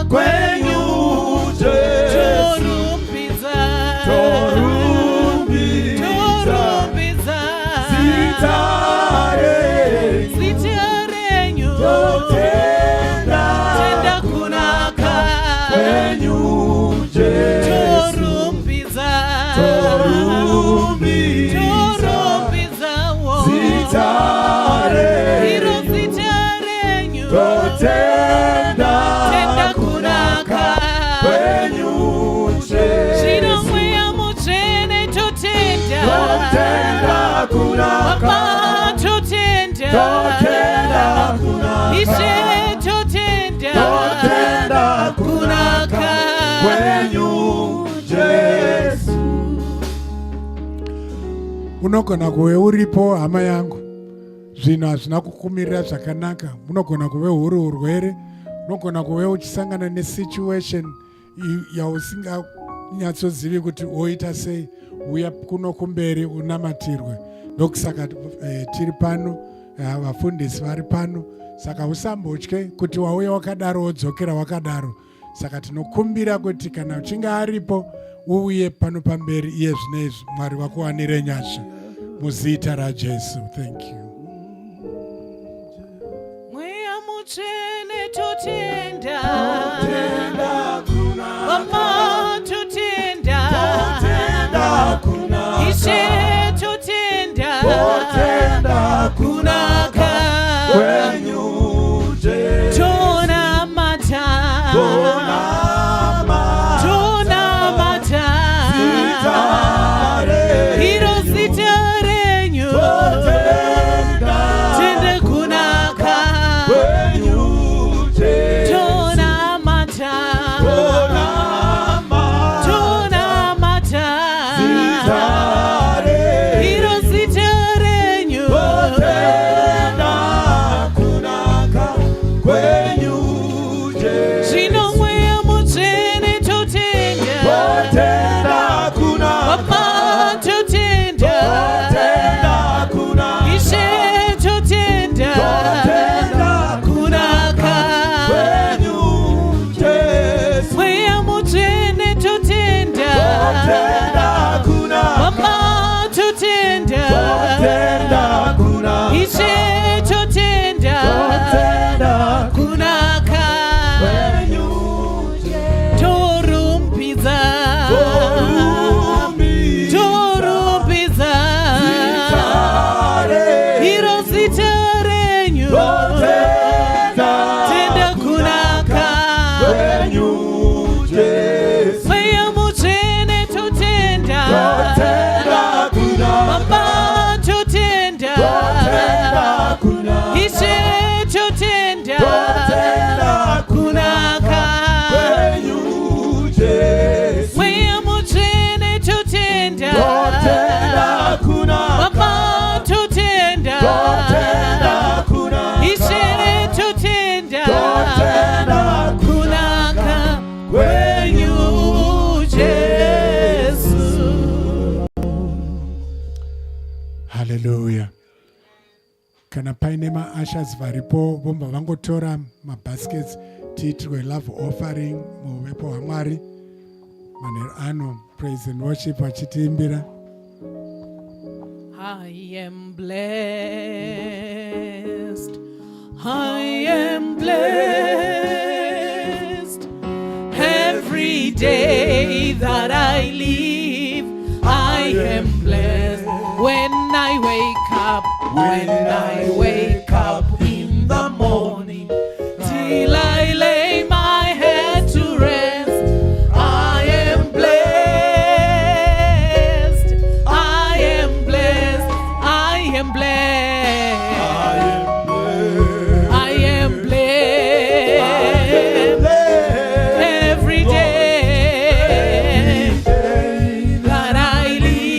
kwenyu Jesu. Torumbidza Torumbidza torumbidza zita renyu. zita renyu, Totenda tenda kunaka kwenyu Jesu. Torumbidza Torumbidza torumbidza wo zita iro renyu. zita renyu, Totenda tenda kunaka kwenyu zvino Jesu. Mweya Mutsvene, totenda Totenda kunaka. Baba, totenda Totenda kunaka. Ishe, totenda Totenda kunaka kunaka kwenyu Jesu. Unogona kuve uripo hama yangu. Zvinhu hazvina kukumirira zvakanaka. Munogona kuve huri urwere, unogona kuve uchisangana nesituation yausinganyatsozivi kuti woita sei. Uya kuno kumberi unamatirwe. Ndokusaka tiri pano, vafundisi vari pano. Saka usambotye kuti wauya wakadaro wodzokera wakadaro. Saka tinokumbira kuti kana uchinge aripo uuye pano pamberi iye zvino izvi. Mwari vakuwanire nyasha muzita raJesu. Thank you. Mweya Mutsvene, totenda. Baba, totenda. Ishe, totenda. Kunaka kwenyu Jesu. Tonamata. Tonamata. Tonamata. Zita renyu. Iro zita renyu. Totenda. Tende kunaka. Kwenyu Jesu. Tonamata. Tonamata. Tonamata. Zita renyu. Iro zita renyu. Totenda kunaka kwenyu Jesu. Zvino Mweya Mutsvene, totenda. Totenda kunaka. Baba, totenda. Totenda kunaka. Ishe, totenda. Totenda kunaka kwenyu Jesu. Mweya Mutsvene, totenda. Totenda kunaka. Baba, totenda. Totenda kunaka. Ishe, totenda. Totenda kunaka kwenyu Jesu. Torumbidza. Torumbidza. Torumbidza. Zita renyu. Iro zita renyu. Totenda tenda kunaka kwenyu Jesu. Mweya Mutsvene, totenda. Totenda kunaka. Baba, totenda. Totenda kunaka. Ishe, totenda. Totenda kunaka kwenyu Jesu. Mweya Mutsvene, totenda. Totenda kunaka. Baba, totenda. Totenda kunaka. Ishe, totenda. Totenda kunaka kwenyu Jesu. Haleluya. Kana paine maushers varipo, vobva vangotora mabaskets tiitirwe love offering muuvepo hwaMwari. Manheru ano praise and worship vachitiimbira. I am blessed. I am blessed. Every day that I live, I am blessed. When I wake up, when I wake up in the morning, till I lay my head to rest, I am blessed. I am blessed. I am blessed. I am blessed every day that I live.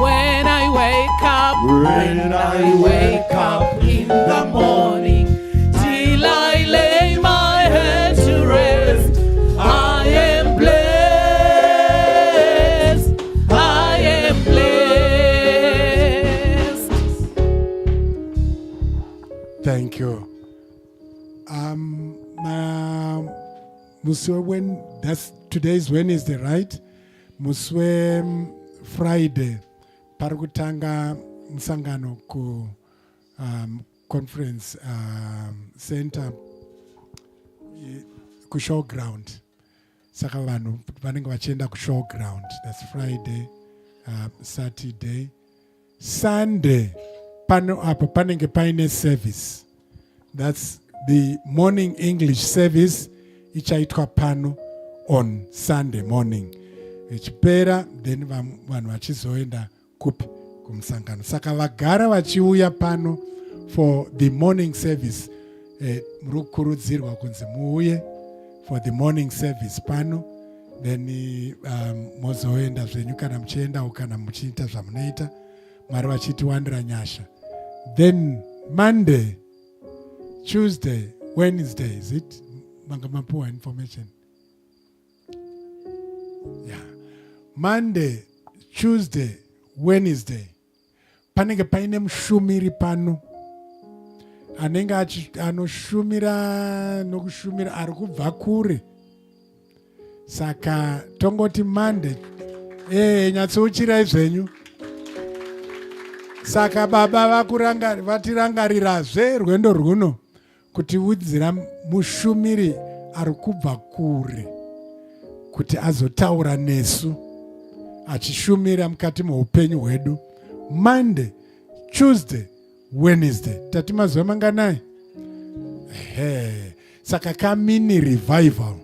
When I wake up, When I wake up in the morning, till I lay my head to rest, I am blessed. I am blessed. Thank you. Musi when that's today's Wednesday, right? Musi Friday pari kutanga musangano ku conference center kushowground. Saka vanhu vanenge vachienda kushowground. That's Friday, Saturday, Sunday pano apo panenge paine service. That's the morning English service ichaitwa pano on Sunday morning. Ichipera, then vanhu vachizoenda kupi? Kumusangano. Saka vagara vachiuya pano for the morning service, muri kukurudzirwa kunzi muuye for the morning service pano, then mozoenda zvenyu kana muchiendawo kana muchiita zvamunoita. Mwari vachitiwanira nyasha. Then Monday, Tuesday, Wednesday, is it? Manga mapuwa information. Yeah. Monday, Tuesday, Wednesday. Panenge paine mushumiri pano anenge anoshumira nokushumira ari kubva kure. Saka tongoti Monday, eh, nyatsouchirai zvenyu. Saka baba vatirangarirazve rwendo rwuno kutiudzira mushumiri ari kubva kure kuti azotaura nesu achishumira mukati meupenyu hwedu Monday, Tuesday, Wednesday. Tati mazuva manganai? Ehe. Saka kamini revival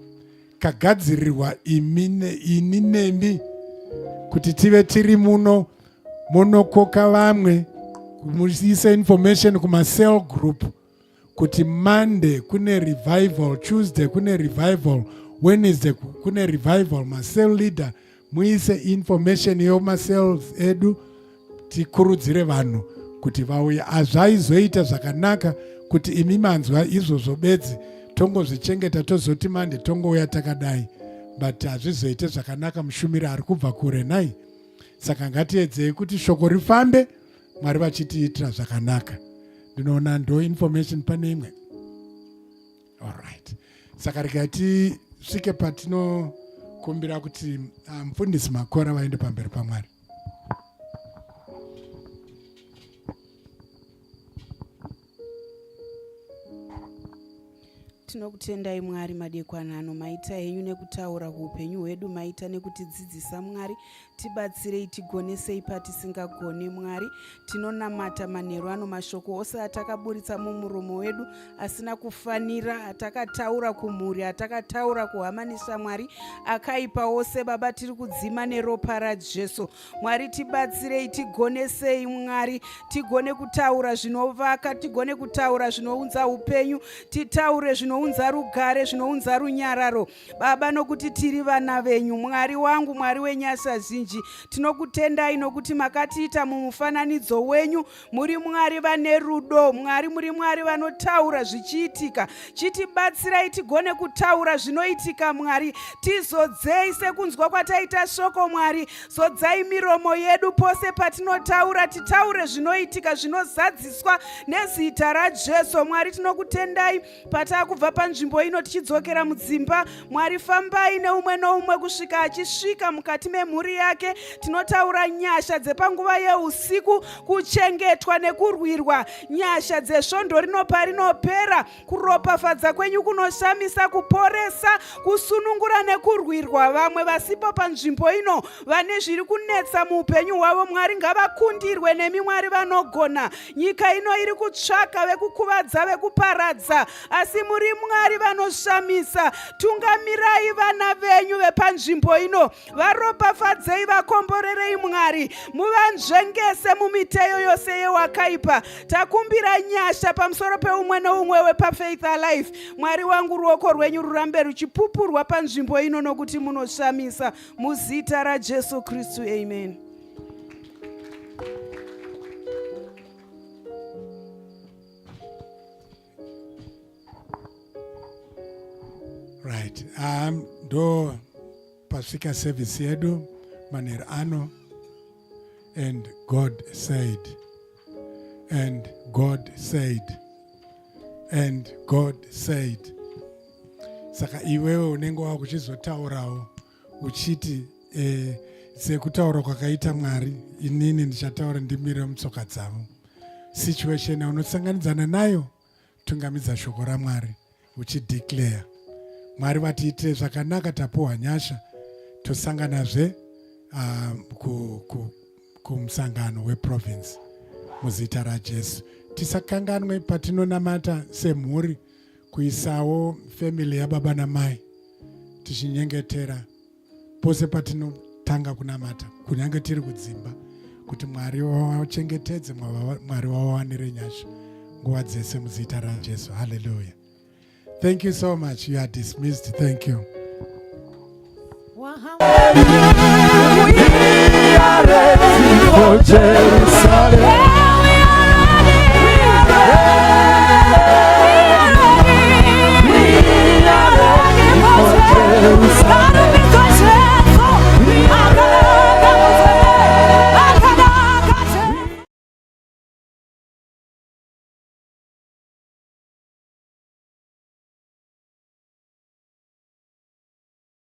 kagadzirirwa ini nemi kuti tive tiri muno munokoka vamwe muise information kumacell group kuti Monday kune revival, Tuesday kune revival, Wednesday kune revival. Macell leader muise information yomacells edu tikurudzire vanhu kuti vauye. Hazvaizoita zvakanaka kuti imi manzwa izvozvo bedzi tongozvichengeta tozoti Monday tongouya takadai, but hazvizoite zvakanaka mushumiri ari kubva kure nai. Saka ngatiedzei kuti shoko rifambe, Mwari vachitiitira zvakanaka. Ndinoona ndo information pane imwe. Alright, saka regai tisvike patinokumbira kuti mufundisi Makora vaende pamberi paMwari. Tinokutendai Mwari madekwana ano, maita henyu nekutaura kuupenyu hwedu, maita nekutidzidzisa Mwari. Tibatsirei, tigonesei patisingagone Mwari. Tinonamata manheru ano mashoko ose atakaburitsa mumuromo wedu asina kufanira, atakataura kumhuri, atakataura kuhama neshamwari, akaipa ose Baba tiri kudzima neropa raJesu. Mwari tibatsirei, tigonesei Mwari, tigone kutaura zvinovaka, tigone kutaura zvinounza upenyu, titaure zvinounza rugare, zvinounza runyararo Baba, nokuti tiri vana venyu. Mwari wangu, Mwari wenyasha zhinji, tinokutendai nokuti makatiita mumufananidzo wenyu. Muri Mwari vane rudo, Mwari muri Mwari vanotaura zvichiitika. Chitibatsirai tigone kutaura zvinoitika Mwari. Tizodzei sekunzwa kwataita shoko Mwari. Zodzai miromo yedu pose patinotaura, titaure zvinoitika zvinozadziswa nezita raJesu. Mwari tinokutendai patakubva panzvimbo ino tichidzokera mudzimba. Mwari fambai neumwe noumwe kusvika achisvika mukati memhuri yake. Tinotaura nyasha dzepanguva yeusiku, kuchengetwa nekurwirwa, nyasha dzesvondo rino parinopera, kuropafadza kwenyu kunoshamisa, kuporesa, kusunungura nekurwirwa. Vamwe vasipo panzvimbo ino vane zviri kunetsa muupenyu hwavo, Mwari ngavakundirwe nemi. Mwari vanogona. Nyika ino iri kutsvaka vekukuvadza, vekuparadza, asi muri Mwari vanoshamisa. Tungamirai vana venyu vepanzvimbo ino, varopafadzei, vakomborerei Mwari, muvanzvengese mumiteyo yose yewakaipa. Takumbira nyasha pamusoro peumwe neumwe wepaFaith Alive. Mwari wangu, ruoko rwenyu rurambe ruchipupurwa panzvimbo ino nokuti munoshamisa. Muzita raJesu Kristu, amen. Right, ndo pasvika service yedu manheru ano. And God said, and God said, and God said. Saka iwewe unenge wakuchizotaurawo uchiti sekutaura kwakaita Mwari, inini ndichataura ndimire mutsoka dzavo. Situation yaunosanganidzana nayo, tungamidza shoko raMwari uchideclare. Mwari vatiitire zvakanaka, tapuwa nyasha, tosanganazve kumusangano weprovince muzita raJesu. Tisakanganwe patinonamata semhuri kuisawo family yababa namai tichinyengetera pose patinotanga kunamata, kunyange tiri kudzimba, kuti Mwari wachengetedze, Mwari wawanire nyasha nguva dzese muzita raJesu. Hallelujah. Thank you so much. You are dismissed. Thank you. We are ready. Jerusalema.